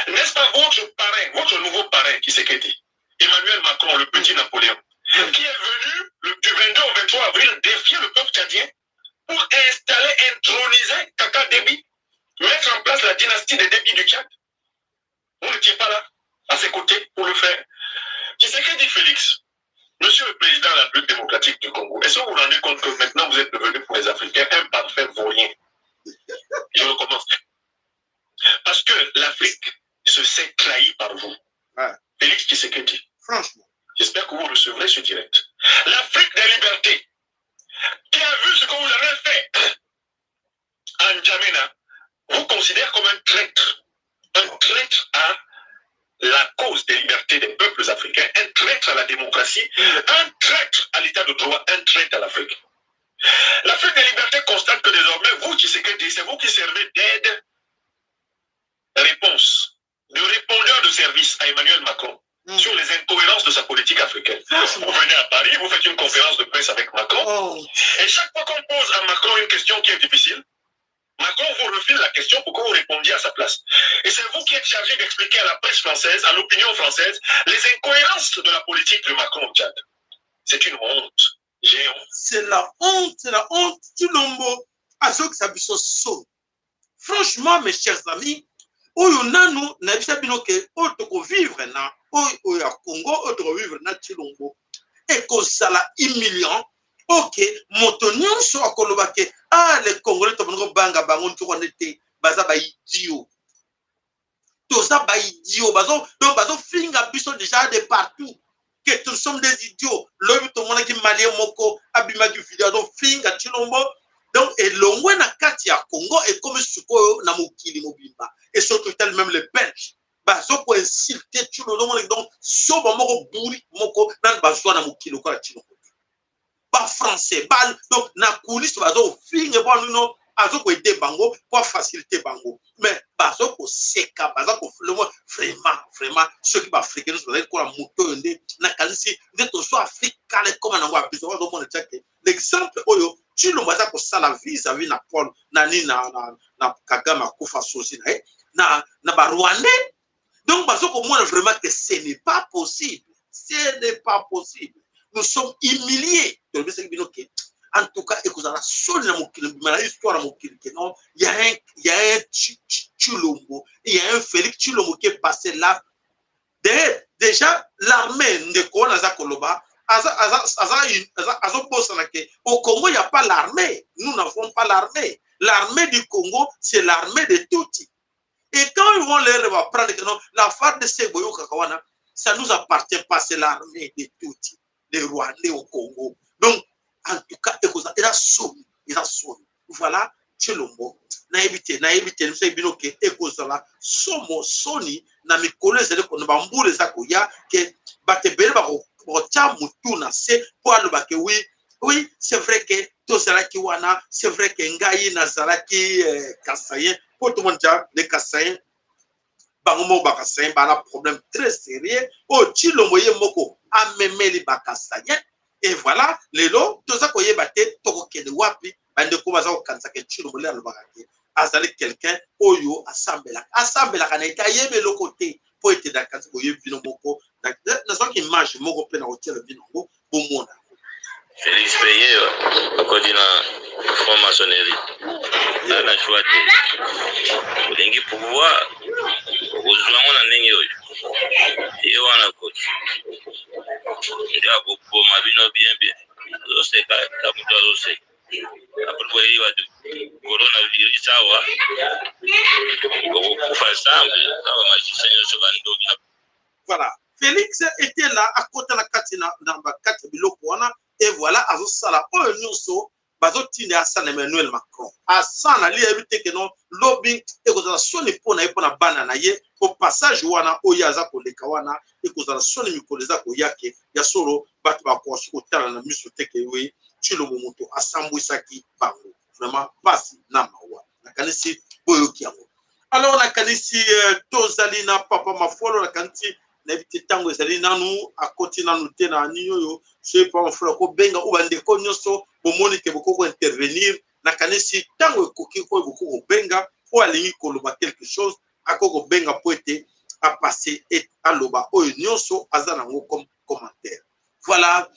N'est-ce pas votre parrain, votre nouveau parrain, Tshisekedi, Emmanuel Macron, le petit Napoléon, qui est venu du 22 au 23 avril défier le peuple tchadien pour installer, introniser Kaka Déby, mettre en place la dynastie des Déby du Tchad? Vous n'étiez pas là, à ses côtés, pour le faire. Tshisekedi Félix, monsieur le président de la République démocratique du Congo, est-ce que vous vous rendez compte que maintenant vous êtes devenu pour les Africains un parfait vaurien? Je recommence. Parce que l'Afrique se sait trahie par vous. Ouais. Félix Tshisekedi. Franchement. J'espère que vous recevrez ce direct. L'Afrique des libertés, qui a vu ce que vous avez fait en N'Djamena, vous considère comme un traître. Un traître à la cause des libertés des peuples africains, un traître à la démocratie, un traître à l'état de droit, un traître à l'Afrique. L'Afrique des libertés constate que désormais, vous, Tshisekedi, c'est vous qui servez d'aide, réponse, de répondeur de service à Emmanuel Macron sur les incohérences de sa politique africaine. Franchement. Vous venez à Paris, vous faites une conférence de presse avec Macron, et chaque fois qu'on pose à Macron une question qui est difficile, Macron vous refile la question pour que vous répondiez à sa place. Et c'est vous qui êtes chargé d'expliquer à la presse française, à l'opinion française, les incohérences de la politique de Macron au Tchad. C'est une honte. J'ai honte. C'est la honte, c'est la honte. Tshilombo, azokisa biso so. Franchement, mes chers amis, oyo nanu nayebisa bino ke oyo tokovivre na oyo, oyo ya Congo, oyo tokovivre na Tshilombo, ekozala humiliant. Ok, moto nyonso akoloba ke, ah, les Congolais tobandi kobanga bango ntoko wana te, baza ba idiot. Toza ba idiot, donc bazofinga biso déjà de partout que nous sommes des idiots. Lobi tomonaki Malien moko abimaki video azofinga Tshilombo. Donc elongwe na kati ya Congo ekomi sikoyo na mokili mobimba, et surtout tel même les Belges. Bazo ko insulter Tshilombo, ozomona donc zoba moko bourrique moko nanu bazwa na mokili lokola Tshilombo te. Ba français ba donc na coulisse bazo kofinga mpo nino azo ko aider bango mpo afaciliter bango, mais bazo koseka, baza ko vraiment vraiment. Soki ba africain nyonso bazali kola moto oyo nde nakanisi nde tozwa Afrique kala ekoma nango ya biso. Bazomona tiake l'exemple oyo Tshilombo aza kosala vis-à-vis na Paul na nini na Kagame akufa sosi na ye na ba Rwandais. Donc bazo komona vraiment que ce n'est pas possible, ce n'est pas possible, nous sommes humiliés. Tolobisaki bino ke en tout cas ekozala soni na mokili mbima na histoire ya mokili ke non, il y a un Tshilombo, il y a un Félix Tshilombo qui est passé là. D'ailleurs déjà l'armée, ndeko wana aza koloba, azobosana ke au Congo il y a pas l'armée, nous n'avons pas l'armée. L'armée du Congo, c'est l'armée de Tutsi. Et quand ils vont leur apprendre que non, la FARDC boyokaka wana, ça nous appartient pas, c'est l'armée de Tutsi, les Rwandais au Congo. Donc en tout cas ekozala eza soni, eza soni. Voilà, Tshilombo, nayebi te, nayebi te. Biso bino ke ekozala somo, soni na mikolo ezali na bambula eza koya, ke bato ebele bakotya motu na se mpo aloba ke oui, c'est vrai ke tozalaki wana, c'est vrai ke ngai nazalaki kasaïen, mpo tomoni ja les Kasaïens bango moko, bakasaïen bana problème très sérieux oyo Tshilombo ye moko amemeli bakasaïen. Et voilà, lelo toza koyeba te tokokende wapi. Bandeko baza kokanisaka Tshilombo nde alobaka te azali quelqu'un oyo asambelaka, asambelaka na ete ayebi eloko te, mpo ete na kanisi boyebi bino moko. Nazwaki image moko mpe na kotiela bino yango, bomona. Félix Peye akoti na franc-maçonnerie, aza na choix te. Olingi pouvoir, okozwa yango na ndenge oyo ye wana koti nde akoboma bino bien bien. Azoseka ta moto azoseka après boyebi bato coronavirus awa bokokufa ensemble na bamagicien nyonso, bandoki. Voilà, Félix était là, akota na kati na bakati ya biloko wana. Et voilà, azosala oyo nyonso bazotinda asala. Emmanuel Macron asala li yebi te ke non, lobi ekozala soni mpo na ye, mpo na bana na ye, po passage wana oyo aza koleka wana ekozala soni mikolo eza koya, ke ya solo bato bakoka soki kotala na miso te ke we Tshilombo moto asambwisaki bango. Vraiment pasi na mawa, nakanisi boyoki yango. Alors nakanisi tozali na papa Mafolo. Nakanisi, nayebi te ntango ezali nanu, akoti nanu te na nini oyo. Soki papa Mafolo akobenga oyo, bandeko nyonso bomoni ke bokoki kointervenir. Nakanisi ntango ekoki oyo bokoki kobenga. Oyo alingi koloba quelque chose akoki kobenga mpo ete apasse, aloba oyo nyonso aza nango comme commentaire. Voilà,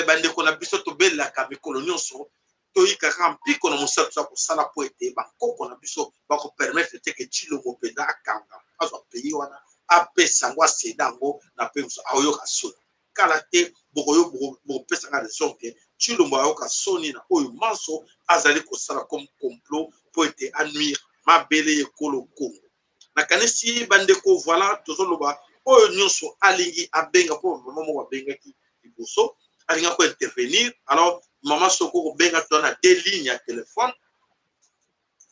bandeko na biso, tobelelaka mikolo nyonso, toyika kaka mpiko na mosala toza kosala, mpo ete bankoko na biso bakopermettre te ke Tshilombo mpenza akanga, azwa pays wana, apesa yango, acéder yango na mpe mosu. Aoyoka soni kala te, bokopesanga raison ke Tshilombo ayoka soni na oyo manso azali kosala comme complot mpo ete anuire mabele ekolo Congo. Nakanisi bandeko, voilà, tozoloba oyo nyonso alingi abenga, mpo mama moko abengaki liboso, alingi kointervenir. Alors mama, soki okobenga, toza na deux lignes ya telefone,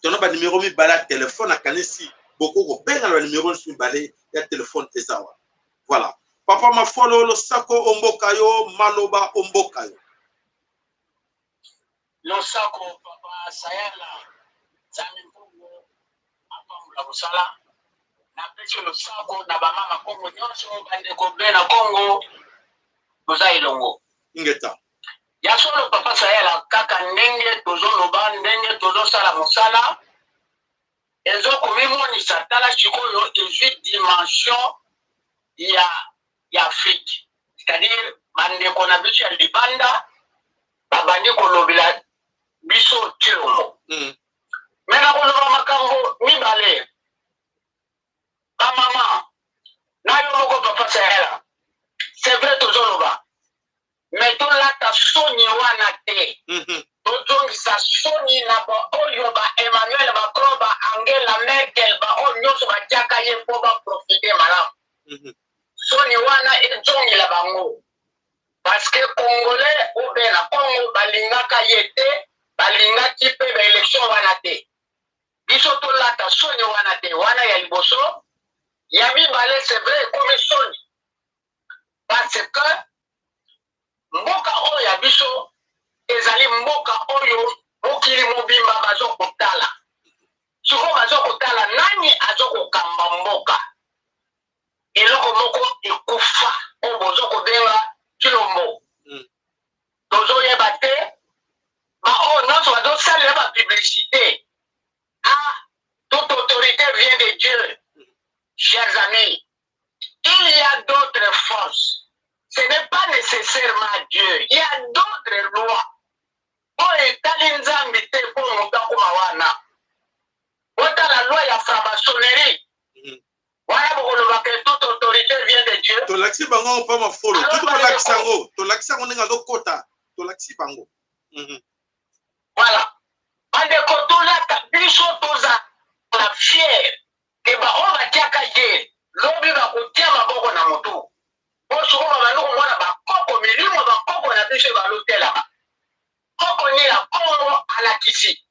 tona banimero mibale ya telefone. Akanisi bokoki kobenga na banimero nyonso mibale ya telefone eza wana. Voilà, papa Mafolo, losako omboka yo, maloba omboka yo. Losako papa Sayala, Nzambe Mpungu apambola mosala. Napesi losako na bamama Kongo nyonso, bandeko be na Kongo, toza elongo. Ingeta. Ya solo papa Sayala, kaka ndenge tozoloba, ndenge tozosala mosala ezokomimonisa. Tala sikoyo ezwi dimension ya Afrique, c'est-à-dire bandeko na biso ya libanda babandi kolobela biso Tshilombo. Me na koloba makambo mibale, bamama na yo moko papa Sayala, c'est vrai tozoloba, me tolata soni wana te. Tozongisa soni na baoyo ba Emmanuel Macron, ba Angela Merkel, baoyo nyonso batiaka ye mpo baprofite malamu. Soni wana ezongela bango, parce que congolais obe na Congo balingaka ye te, balingaki mpe baélection wana te. Biso tolata soni wana te. Wana ya liboso. Ya mibale, c'est vrai, ekomi soni parce que mboka oyo ya biso ezali mboka oyo mokili mobimba bazo kotala. Sikoyo bazo kotala nani azo kokamba mboka. Eloko moko ekufa oyo bozo kobenga Tshilombo. Tozoyeba te ba oyo nyonso bazosalela ba publicité. Ah, toute autorité vient de Dieu. Chers amis, il y a d'autres forces. Ce n'est pas nécessairement Dieu. Il y a d'autres lois. Oyo etali Nzambe te mpo moto akoma wana. Botala loi ya franc-maçonnerie. Wana bokoloba que toute autorité vient de Dieu. Tolakisi bango mpa mafolo. Alors, Tutu kolakisa bandeko. yango. Tolakisi yango ndenge azokota. Tolakisi bango. Voilà. Bandeko, tolata biso tozala fier ke baoyo batiaka ye lobi bakotia maboko na motu. Po sikoyo babandi komona bakoko, milimo bakoko na biso ebalotelama. Koko ni ya Kongo alakisi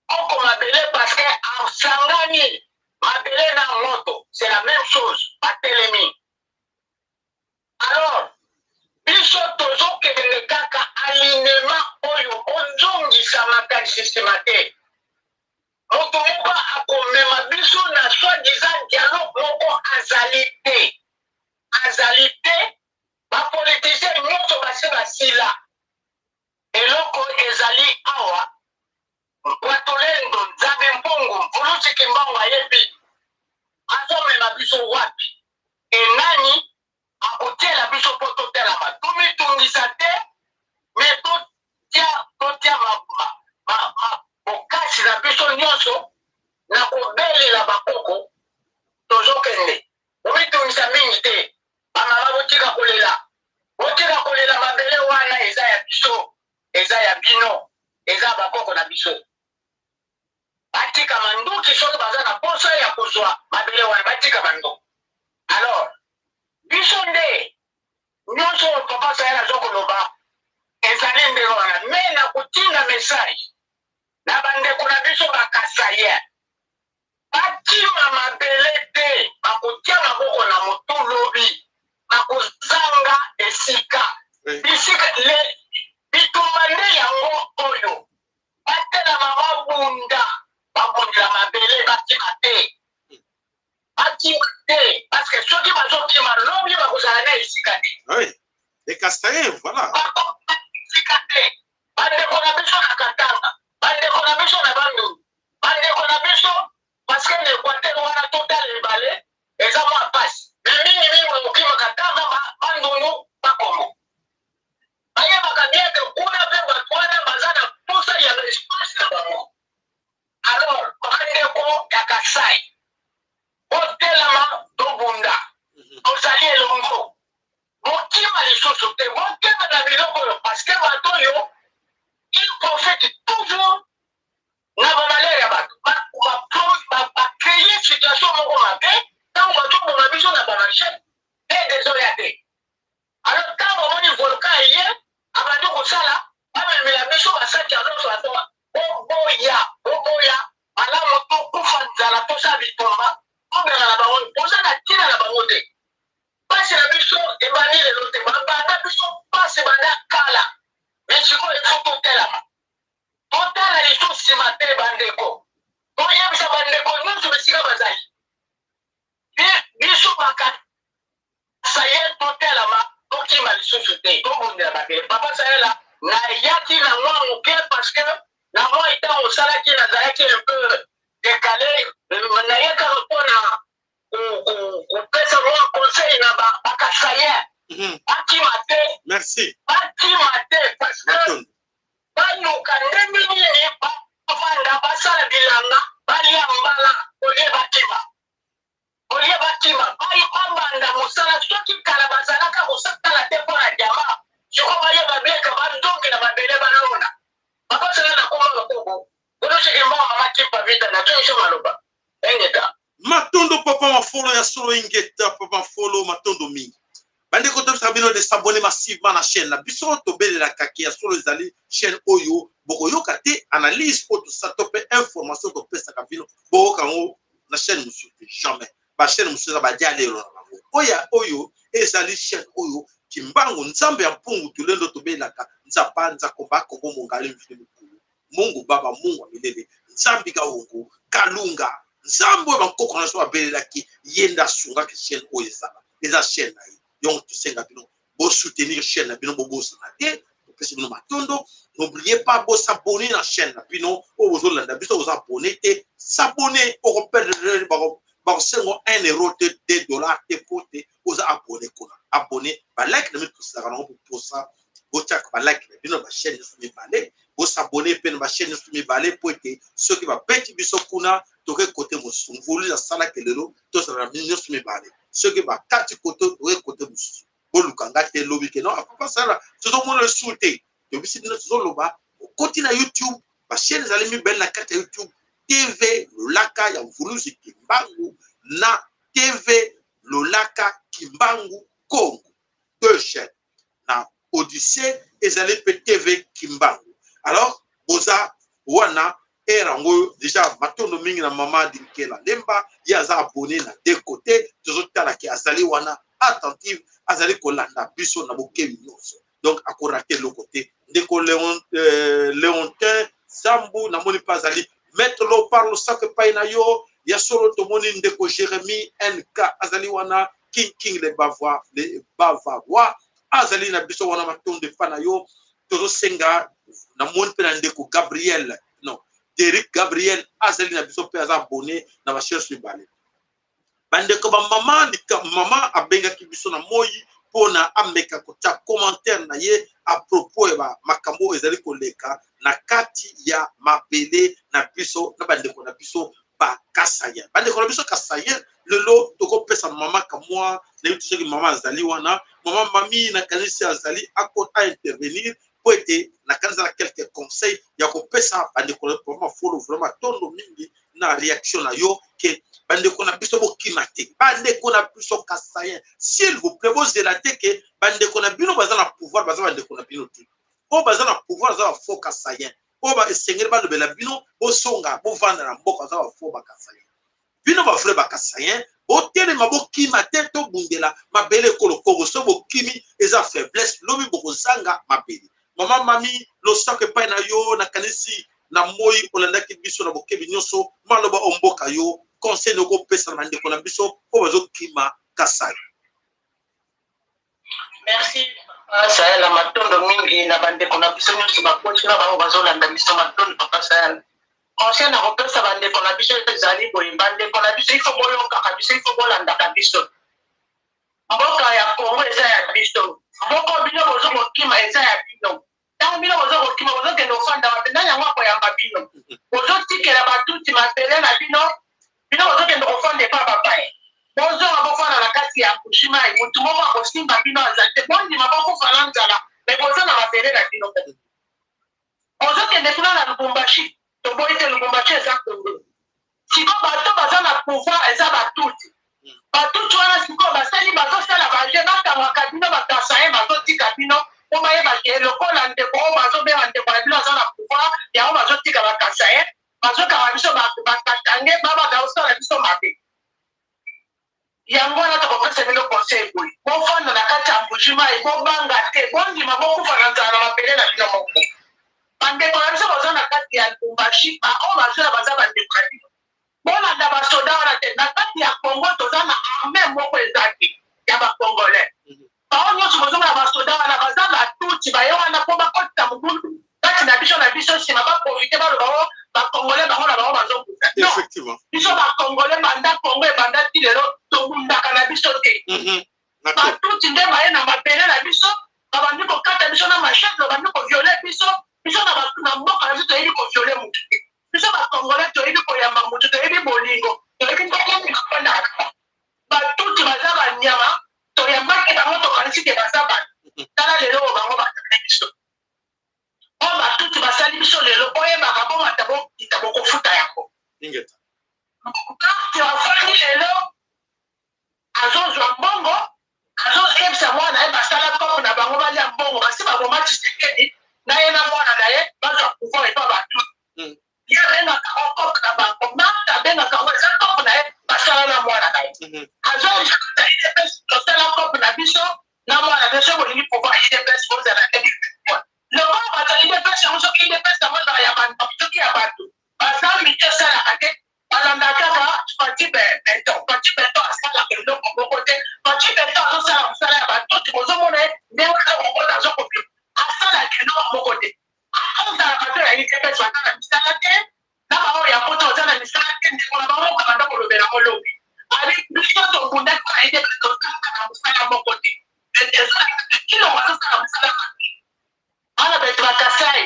koko mabele parce que asangani mabele na moto, c'est la même chose, batelemi. Alors biso tozokende kaka alignement oyo ozongisa makanisi nsima te. Moto moko akomema biso na soi-disant dialogue moko azali te. Azali te, ba politiciens nyonso basi basila. Eloko ezali awa, Nkwatolendo, Nzambe Mpungu, Mvuluzi Kimbangu ayebi azomema biso wapi e nani akotiela biso mpo totelama. Tomitungisa te, me totia bokasi na biso nyonso na kobelela bakoko. Tozokende, bomitungisa mingi te. Bamama botika kolela, botika kolela. Mabele wana eza ya biso, eza ya bino, eza bakoko na biso. Batika manduki soki baza na posa ya kozwa mabele wana, batika manduki. Alors biso nde nyonso oyo papa Sayel aza koloba ezali ndenge wana. Me na kotinda message na bandeko na biso bakasayen, bakima mabele te, bakotia maboko na motu lobi, bakozanga esika. Bisika le bitumba nde yango oyo batelama, babunda, babundela mabele, bakima te, bakima te, parce que soki bazokima lobi bakozala na esika te. Oui. Les Kasaïens, voilà. Bakoma esika te. Bandeko na biso na Katanga, bandeko na biso na Bandundu, bandeko na biso, parce que na Équateur wana totala ebale eza mwa pasi, me mingimingi bakokima Katanga, Bandundu, Bakongo. Bayebaka bien ke kuna mpe bato wana baza na posa ya espace na bango. Alors bandeko ya Kasai, botelama, tobunda, tozali elongo. Bokima lisusu te, bokeba na biloko oyo, parce que bato oyo il profite toujours na bamalere ya bato, bacréer situation moko mabe. Ntango bazoboma biso na bamachete, aide ezoya te. Alors ntango omoni volcan eye, abandi kosala, bamemela biso basaki ya nyonso, bato boboya, boboya. Malamu tokufa nzala, tosala bitumba, tobengana na bango. Toza na ntina na bango te. Pasi na biso ebandi lelo te, babanda biso pasi banda kala, me sikoyo ifo totelama, totala lisusu nsima te. Bandeko, toyebisa bandeko nyonso bisika bazali, biso bakasa ye, totelama, tokima lisusu te, tobundela mabele. Papa Sayela, nayaki na mwa moke parce que na mwa ntango osalaki nazalaki un peu décalé. Naye kaka mpona kopesa mwa conseil na bakasayen, bakima te. Merci. Bakima te, parce que Matondo. Baluka ndenge nini bavanda, basala bilanga, balia mbala olie. Bakima olie, bakima, babanda mosala. Soki kala bazalaka kosala te mpo na diama, sikoyo bayeba bieka, bazongela mabele, balona. Bakosala na koma bakoko koloseke mbongo. Mama Kimpa Vita, nazongiso maloba, engeta. Matondo, papa Mafolo ya solo, ingeta papa Mafolo, matondo mingi. Bandeko, tobisaka bino de s'abonner massivement na chaîne na biso. Tobelelaka ke ya solo ezali chaîne oyo bokoyoka te analyse oyo tosala to mpe information topesaka bino, boyoka yango na chaîne mosusu te, jamais. Ba chaîne mosusu eza ba dialelo na bango. Oyo oyo ezali chaîne oyo Kimbangu Nzambe ya mpungu tulendo tobelaka nzapa nzakomba kongo mongali mvili mukulu Mungu baba Mungu wa milele Nzambi kaungu kalunga Nzambe oyo bankoko na biso babelelaki ye nde asungaki chaîne oyo ezala eza chaîne na ye. Donc tosenga bino bo soutenir chaîne na bino, bobosana te topesi bino matondo. N'oubliez pas bo s'abonner na chaîne na bino oyo bozolanda biso, boza abonné te, s'abonner, okoperdre bakosengo 1 euro te, 2 dollars te, po te oza abonné kuna. Abonné, ba like na bino tosalaka nango posa, botiaka ba like na bino na ba chaîne nyonso mibale, bosabonne mpe na ba chaîne nyonso mibale, po ete soki babeti biso kuna toke kote mosusu. Mvuluzi asalaki lelo tozala na bino nyonso mibale, soki bakati kote toke kote mosusu. Boluka nga te lobi ke non papa sala tozomona lisusu te, tobisi bino tozoloba. Okoti na YouTube, ba chaîne ezali mibale na kati ya YouTube, TV Lolaka ya Mvuluzi Kimbangu na TV Lolaka Kimbangu Kongo, deux chaînes. Na Odyssée ezali mpe TV Kimbangu. Alors boza wana heure yango déjà. Matondo mingi na mama Dinkela Lemba, ye aza abonné na deux côtés, tozotala ke azali wana attentive, azali kolanda biso na bokebi nyonso, donc akorater eloko te. Ndeko Léon, Léontin Zambu namoni mpe azali maître Lopar, losako epai na yo ya solo. Tomoni ndeko Jérémie NK azali wana, King King le Bavarois, le Bavarois azali na biso wana, matondo epai na yo. Tozosenga, namoni mpe na ndeko Gabriel, non, Derek Gabriel azali na biso mpe aza abonné na bachaîne mibale. Bandeko bamama, mama abengaki biso na moi mpona ameka kotia commentaire na ye à propos ya makambo oyo ezali koleka na kati ya mabele na biso na bandeko na biso bakasaïens. Bandeko na biso kasaïens, lelo tokopesa mama kamwa, nayebi te soki mama azali wana, mama Mami nakanisi azali, ako aintervenir po ete nakanisi na quelques conseils ya kopesa bandeko na mama Folo. Vraiment tondo mingi na réaction na yo ke bandeko na biso bokima te. Bandeko na biso kasaïens, s'il vous plaît, bozela te ke bandeko na bino baza na pouvoir. Baza bandeko na bino te. Oyo baza na pouvoir baza bafaux kasaïens. Oyo esengeli balobela bino bozonga, bovanda na mboka, baza bafaux bakasaïens. Bino bavrai bakasaïens, botelema, bokima te, tobundela mabele ekolo Kongo. So bokimi eza faiblesse, lobi bokozanga mabele. Mama Mami, losako epai na yo. Nakanisi na moi olandaki biso na bokebi nyonso. Maloba omboka yo, conseil okopesa na bandeko na biso oyo bazokima Kasai. Merci papa Sayala, matondo mingi na bandeko na biso nyonso bakoti na bango bazolanda biso. Matondo papa Sayala. Conseil na kopesa bandeko na biso ezali boye: bandeko na biso, ifo boyokaka biso, ifo bolandaka biso. Mboka ya Kongo eza ya biso. Mboka bino bozo kokima eza ya bino. Ntango bino bozo kokima, bozokende kofanda wapi? Nani yango akoyamba bino? Bozotikela batuti mabele na bino, bino bozokende kofanda epa bapaya. Bozonga, bofanda na kati ya Mbujimayi, motu moko akosimba bino aza te. Bondima bokufa na nzala, me boza na mabele na bino. Ozokende kuna na Lubumbashi, toboyi te, Lubumbashi eza Kongo. Sikoyo bato baza na pouvoir eza batuti. Batuti wana sikoyo basali, bazosala baje, bakangaka bino bakasaïens, bazotika bino mpo bayeba ke lokola ndeko oyo bazobenga ndeko na bino aza na pouvoir, yango bazotika bakasaïens, bazokanga biso bakatangais, babaka kosala biso mabe. Yango wana tokopesa bino conseil boye: bofanda na kati ya Mbujimayi, bobanga te, bondima bokufa na nzala na mabele na bino moko. Bandeko na biso baza na kati ya Lubumbashi, baoyo bazoya baza bandeko na bino. Bolanda basoda wana te. Na kati ya Congo toza na armée moko eza te ya bacongolais. Bao nyonso bozomona basoda wana baza batuti, baye wana mpo bakotisa mobulu kati na biso na biso, nsima baprofiter baloba o bacongolais bango na bango bazobunda. Non, biso bacongolais, banda Congo ebanda ti lelo tobundaka na biso te. Batuti nde baye na mabele na biso, babandi kokata biso na machette, babandi kovioler biso. Biso na mboka na biso toyebi kovioler motu te. Biso bacongolais toyebi koyamba motu, toyebi bolingo, toyebi ndenge nini kofandaka. Batuti baza banyama, toyambaki bango, tokanisi ke baza bato. Tala lelo oyo bango basali biso, oyo batuti basali biso lelo. Oyebaka bomata bokita, bokofuta yango. Karte afandi lelo, azozwa mbongo, azoyebisa mwana ye basala kope na bango, balia mbongo. Basi baboma Tshisekedi na ye na mwana na ye, bazwa pouvoir epa batuti. Ye abengaka ngo kope na bango, Marthe abengaka ngo eza kope na ye, basala na mwana na ye. moko te. Ozala bato ya UDPS baza na misala te, na baoyo ya poto baza na misala te, ndeko na bango moko abanda kolobela yango lobi. Abi biso tobundaki mpo na UDPS, tozalaka na mosala moko te. Tshilombo azosala mosala mabe. Bana betu ba Kasai,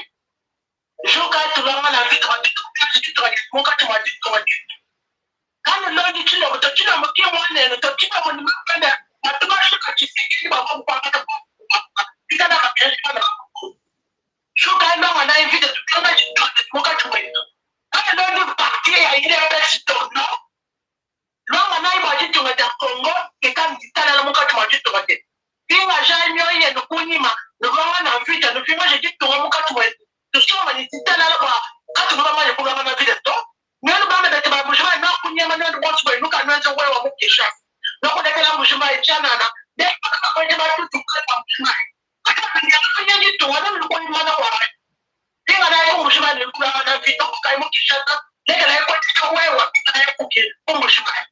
joka tulanga na vita mukati mwa ditunga dietu. Kanulondi tshilombo to, tshilombo ki muanenu to, tshilombo ne mapende batu bashuka Tshisekedi bavua kuangata bikala babenji bana ba Kongo. Shuka ilonga na mvita tulonga ditunga dietu mukati muetu. Kanulondi parti ya UDPS to non. Luanga nayi bua ditunga dia Congo ikale ditalala munkatshi mua ditunga dietu. Pingajayi mioyo yenu kunyima, nuluangane mvita, nupingaje ditunga munkatshi muetu, tusomba ne ditalala bua katuvua bamanye kuluangana mvita to. Nuenu bana betu ba Mbuji-Mayi, nuakunyema nuenu bonso buenu, kanuenze wewa mu Kinshasa, nuakulekela Mbuji-Mayi tshianana, ne bakakuenje batutu bukale bua Mbuji-Mayi. Kadi ditunga, nuenu nukuimana bua Pinganayi ku Mbuji-Mayi ne kuluangana mvita Umbukayi mu Kinshasa, lekelayi kuendesha wewa, pinganayi ku ku Mbuji-Mayi.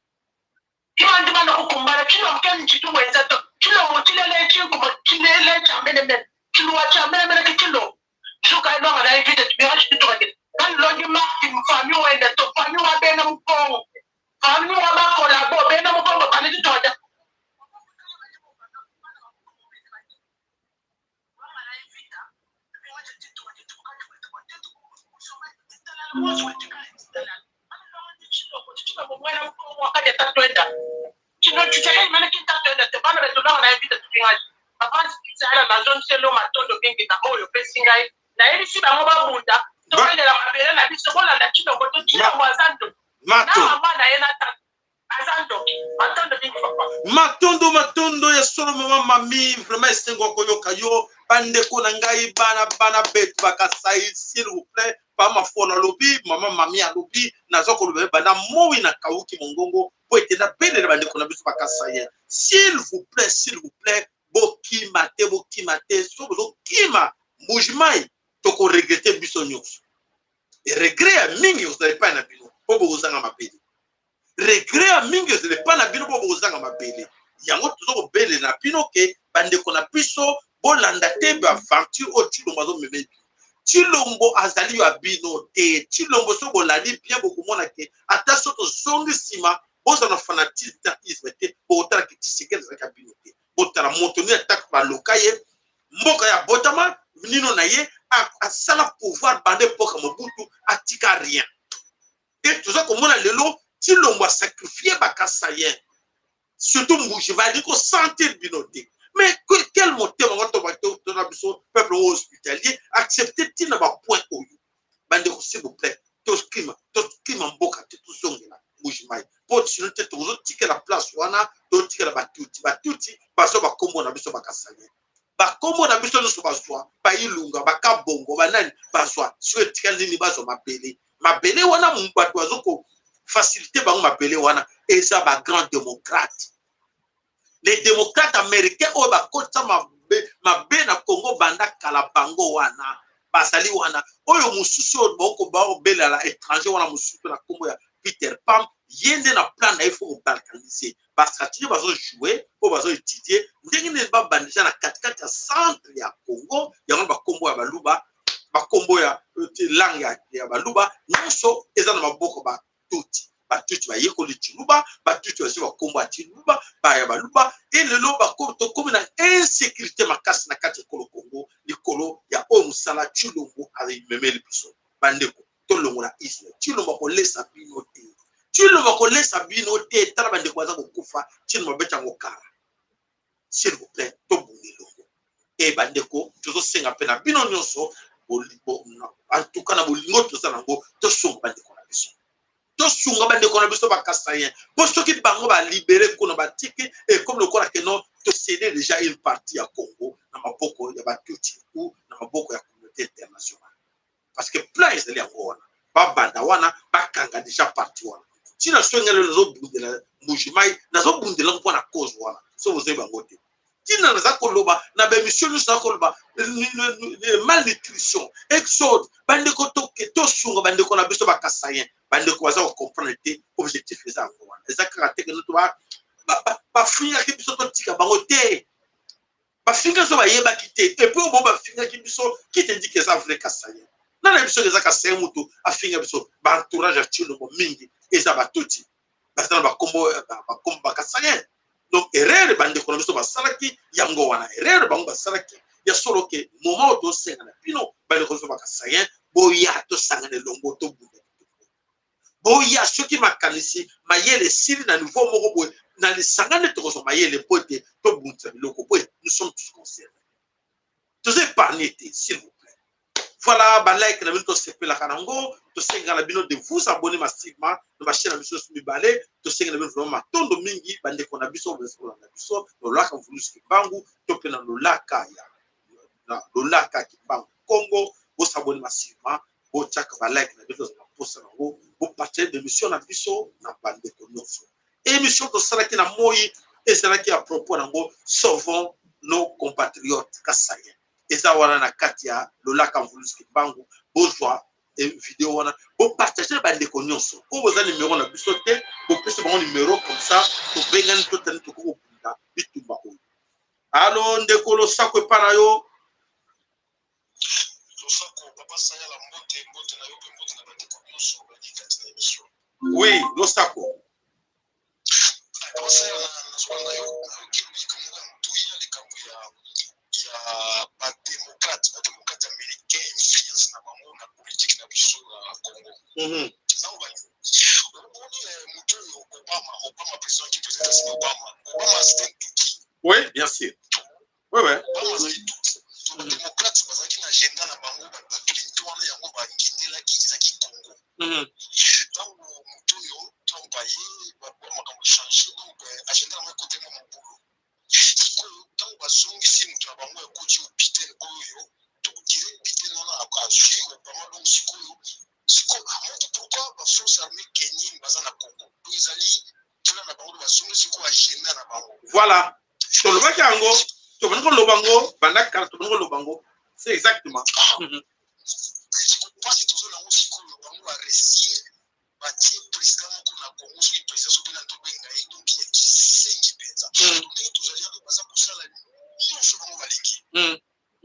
Ki bandi bana kukumbana, tshilombo ke ntshitu wenza to. Tshilombo tshilele tshinkuma tshilele tshia menemene, tshiluwa tshia menemene ke tshilombo. Jukayi luanganayi mvita tubingashi ditunga dietu. Kanulondi Martin famille wenda to, famille wa bena mukongo, famille wa ba collabo, bena mukongo bana ditunga dia Nayebisi bango babunda, tobelela mabele na biso. Bolanda Tshilombo to, Tshilombo aza ndoki na mama na ye na tata aza ndoki. Matondo mingi, papa. Matondo, matondo ya solo, mama Mami. Vraiment esengo koyoka yo. Bandeko na ngai, bana betu bakasai, s'il vous plaît, pa mafolo alobi, mama Mami alobi, naza koloba banda moi na kauki mongongo po ete nabelela bandeko na biso bakasai. S'il vous plaît, s'il vous plaît, bokima te, bokima te. So bozokima Mbuji-Mayi, tokoregretter biso nyonso. Regret ya mingi kozala epai na bino mpo bokozanga mabele. Regret ya mingi ezala epai na bino mpo bokozanga mabele. Yango toza kobelela na bino ke bandeko na biso, bolanda te baaventure oyo Tshilombo azomema bino. Tshilombo azali ya bino te. Tshilombo, soki bolandi bien, bokomona ke ata so tozongi nsima, bozala na fanatisme te, bokotala ke Tshisekedi azalaki ya bino te. Botala moto nini ataka baloka ye mboka ya botama nino na ye, asala pouvoir banda epoka Mobutu, atika rien. E toza komona lelo Tshilombo asacrifier bakasayen, surtout Mbuji, bali kosentir bino te. Mais quel motema ngo tona biso peuple oyo hospitalier accepte ntina bapoint oyo? Bandeko, s'il vous plaît, tokima, tokima mboka te, tozongela Mbuji-Mayi, mpo sinon te tozotikela place wana, totikela batuti. Batuti bazwa bakombo na biso bakasayen, bakombo na biso nyonso bazwa, bailunga, bakabongo, banani bazwa. Soki etikali nini? Bazwa mabele. Mabele wana, bato bazokofaciliter bango mabele wana eza bagrand démocrate, les démocrates américains oyo bakotisa mabe, mabe na Congo banda kala. Bango wana bazali wana. Oyo mosusu oyo bakobelela étranger wana mosusu mpe na nkombo ya Peter Pham, ye nde na plan na ye faut kobalkaniser. Bastratégie bazojouer oyo, bazoétudier ndenge nini babandisa na katikati ya centre ya Congo. Yango bakombo ya Baluba, bakombo ya langue ya Baluba nyonso eza na maboko batuti. Batuti bayekoli Tshiluba, batuti bazwi bakombo ya Tshiluba, baya Baluba. E lelo tokomi na insécurité makasi na kati ya ekolo Congo likolo ya oyo mosala Tshilombo amemeli biso. Bandeko, tolongola isme. Tshilombo akolesa bino te, Tshilombo akolesa bino te. Tala bandeko baza kokufa, Tshilombo abeti yango kala. S'il vous plaît, tobunda elongo. E bandeko, tozosenga mpe na bino nyonso, en tout cas na bolingo toza nango, tosunga bandeko na biso, tosunga bandeko na biso bakasayen, mpo soki bango balibérer kuna, batiki, ekomi lokola ke non, tocéder déjà une partie ya Congo na maboko ya batuti ou na maboko ya communauté internationale, parce que plan ezali yango wana. Babanda wana, bakanga déjà partie wana. Ntina so ngai lelo nazobundela Mbuji-Mayi, nazobundela mpo na cause wana. So bozali bango te, ntina naza koloba na baémission nyonso, naza koloba malnutrition, exode. Bandeko, tosunga bandeko na biso bakasayen. Bandeko baza kocomprendre te. Objectif eza yango wana, eza kaka te keno bafingaki biso, totika bango te. Bafinga biso bayebaki te. Et puis oyo bafingaki biso, qui te dit que eza vrai Kasaïen? Nana biso eza Kasaïen mutu afinga biso. Ba entourage ya Tshilombo mingi eza batuti, baza na bakombo bakombo bakasaïen. Donc erreur bandeko na biso basalaki yango wana, erreur bango basalaki ya solo ke moment oyo tosenga na bino bandeko biso bakasaïen, boya tosangana elongo, tobunda. Boya soki makanisi mayele esili na niveau moko boye na lisanga nde tokozwa mayele mpo ete tobundisa biloko po nous sommes tous concernés, toza épargné te, s'il vous plaît. Voilà, balike na bino tosepelaka nango. Tosengaka na bino de vous abonner massivement na bachaîne na biso nyonso mibale. Tosenga na bino vraiment matondo mingi, bandeko na biso bolanda biso na Lolaka Mvuluzi Kimbangu to mpe na Lolaka ya na Lolaka Kimbangu Congo. Bosabonner massivement, botiaka balike na biso, tozala mposa nango. Bopartager émission na biso na bandeko nyonso. Émission tosalaki na moi ezalaki ya propos nango "Sauvons nos compatriotes kasaïens". Eza wana na kati ya Lolaka Mvuluzi Kimbangu. Bozwa video wana, bopartager na bandeko nyonso oyo boza numero na biso te. Bopesa bango numero, comme ça tobengani, totani, tokoki kobunda bitumba oyo. Alo ndeko, losako epa na yo. Losako papa Sayala, mbote, mbote na yo mpe mbote na bandeko nyonso bali kati na émission. Oui, losako. Papa Sayala, nazolanda yo, nayoki likambo ya motuya, likambo ya badémocrate, badémocrate américain, influence na bango na politique na biso na Congo. Ntango bani omoni moto oyo Obama, Obama président qui président États-Unis, Obama, Obama c'était un Tutsi. Oui, bien sûr, oui. Obama azali Tutsi. Badémocrate bazalaki na agenda na bango, baClinton wana, yango bangindelaki ezalaki Congo. Ntango moto oyo Trump aye, makambo change, donc agenda na bango ekotema mobulu. Sikoyo ntango bazongisi moto na bango ekoti oyo Biden oyo, todire Biden wana azwi Obama. Donc sikoyo moto, pourquoi baforce armée kenyan baza na Congo? Po ezali tala na bango, bazongi sikoyo agenda na bango. Voilà, tolobaki yango, tobandi koloba yango banda kala, tobandi koloba yango, c'est exactement. Mpasi toza nango sikoyo, bango baréussir, batie président moko na Congo, soki président soki na tobenga ye, donc ya kisengi mpenza. Ndenge tozali yango, baza kosala nyonso bango balingi.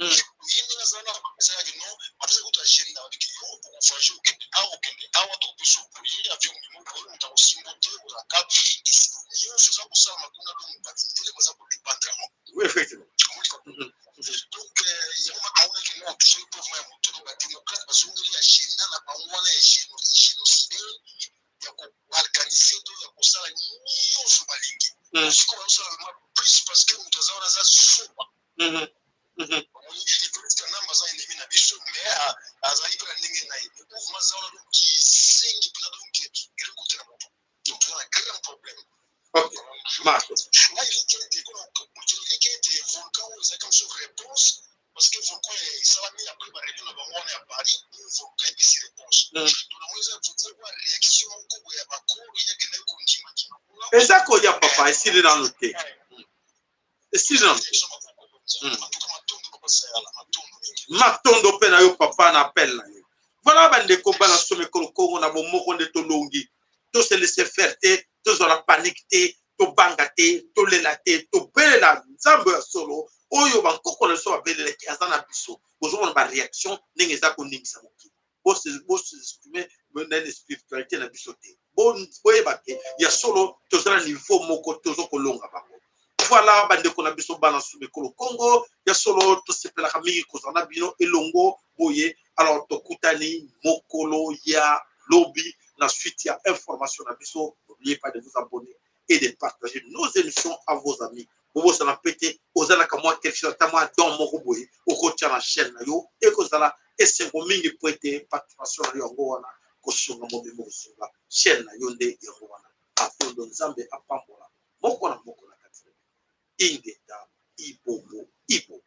Ye ndenge azala na ezalaki non, bapesa kutu agenda, babiki yo okovoyage, okende awa, okende awa, topesa boye avion memo boye, moto akosimbo te, ozalaka nyonso eza kosalama kuna. Donc bandele baza kodépendre yango. Oui, effectivement. Donc yango makambo no tosali pauvre ya moto. Donc badémocrate bazongeli agenda na bango wana ya génocidaire, ya kobalkaniser to ya kosala nyonso balingi. Sikoyo bazosala vraiment plus parce que moto aza wana aza zoba. Omoni Hippolyte Kanambe aza ennemi na biso, mais azali mpe na ndenge na ye. Mouvement aza wana, donc kisengi mpenza, donc eloko te na moto. Donc toza na grand problème. Ok, Marco. Ngai eliki ete eliki ete volcan oyo ezalaki mosu réponse, parce que volcan esalami après baréunion na bango wana ya Paris. Oyo volcan epesi réponse, donc nango eza kwa réaction moko boye ya bakoro yakendaki kondimandima kuna. Eza koya papa, esili nano te, esili nano te. Matondo mpe na yo papa na appel na yo. Voilà bandeko bana somekolo Kongo, na bomoko nde tolongi. Tose laisser faire te, tozala panique te, tobanga te, tolela te, tobelela Nzambe ya solo oyo bankoko na biso babelelaki, aza na biso. Bozomona baréaction ndenge eza koningisa mokili. Bos'estimer na spiritualité na biso te, boyeba ke ya solo toza na niveau moko, toza kolonga bango. Voilà bandeko na biso bana Sumekolo Congo, ya solo tosepelaka mingi kozala na bino elongo boye. Alors tokutani mokolo ya lobi na suite ya information na biso. N'oubliez pas de vous abonner et de partager nos émissions à vos amis. Bobosana mpe te, ozalaka mwa quelque chose, ata mwa don moko boye okotia na chaîne na yo, ekozala esengo mingi po ete participation na yo yango wana kosunga mobimbo, kosunga chaîne na yo nde yango wana. Atondo, Nzambe apambola moko na moko na kati. Ingeta, ibobo ibo.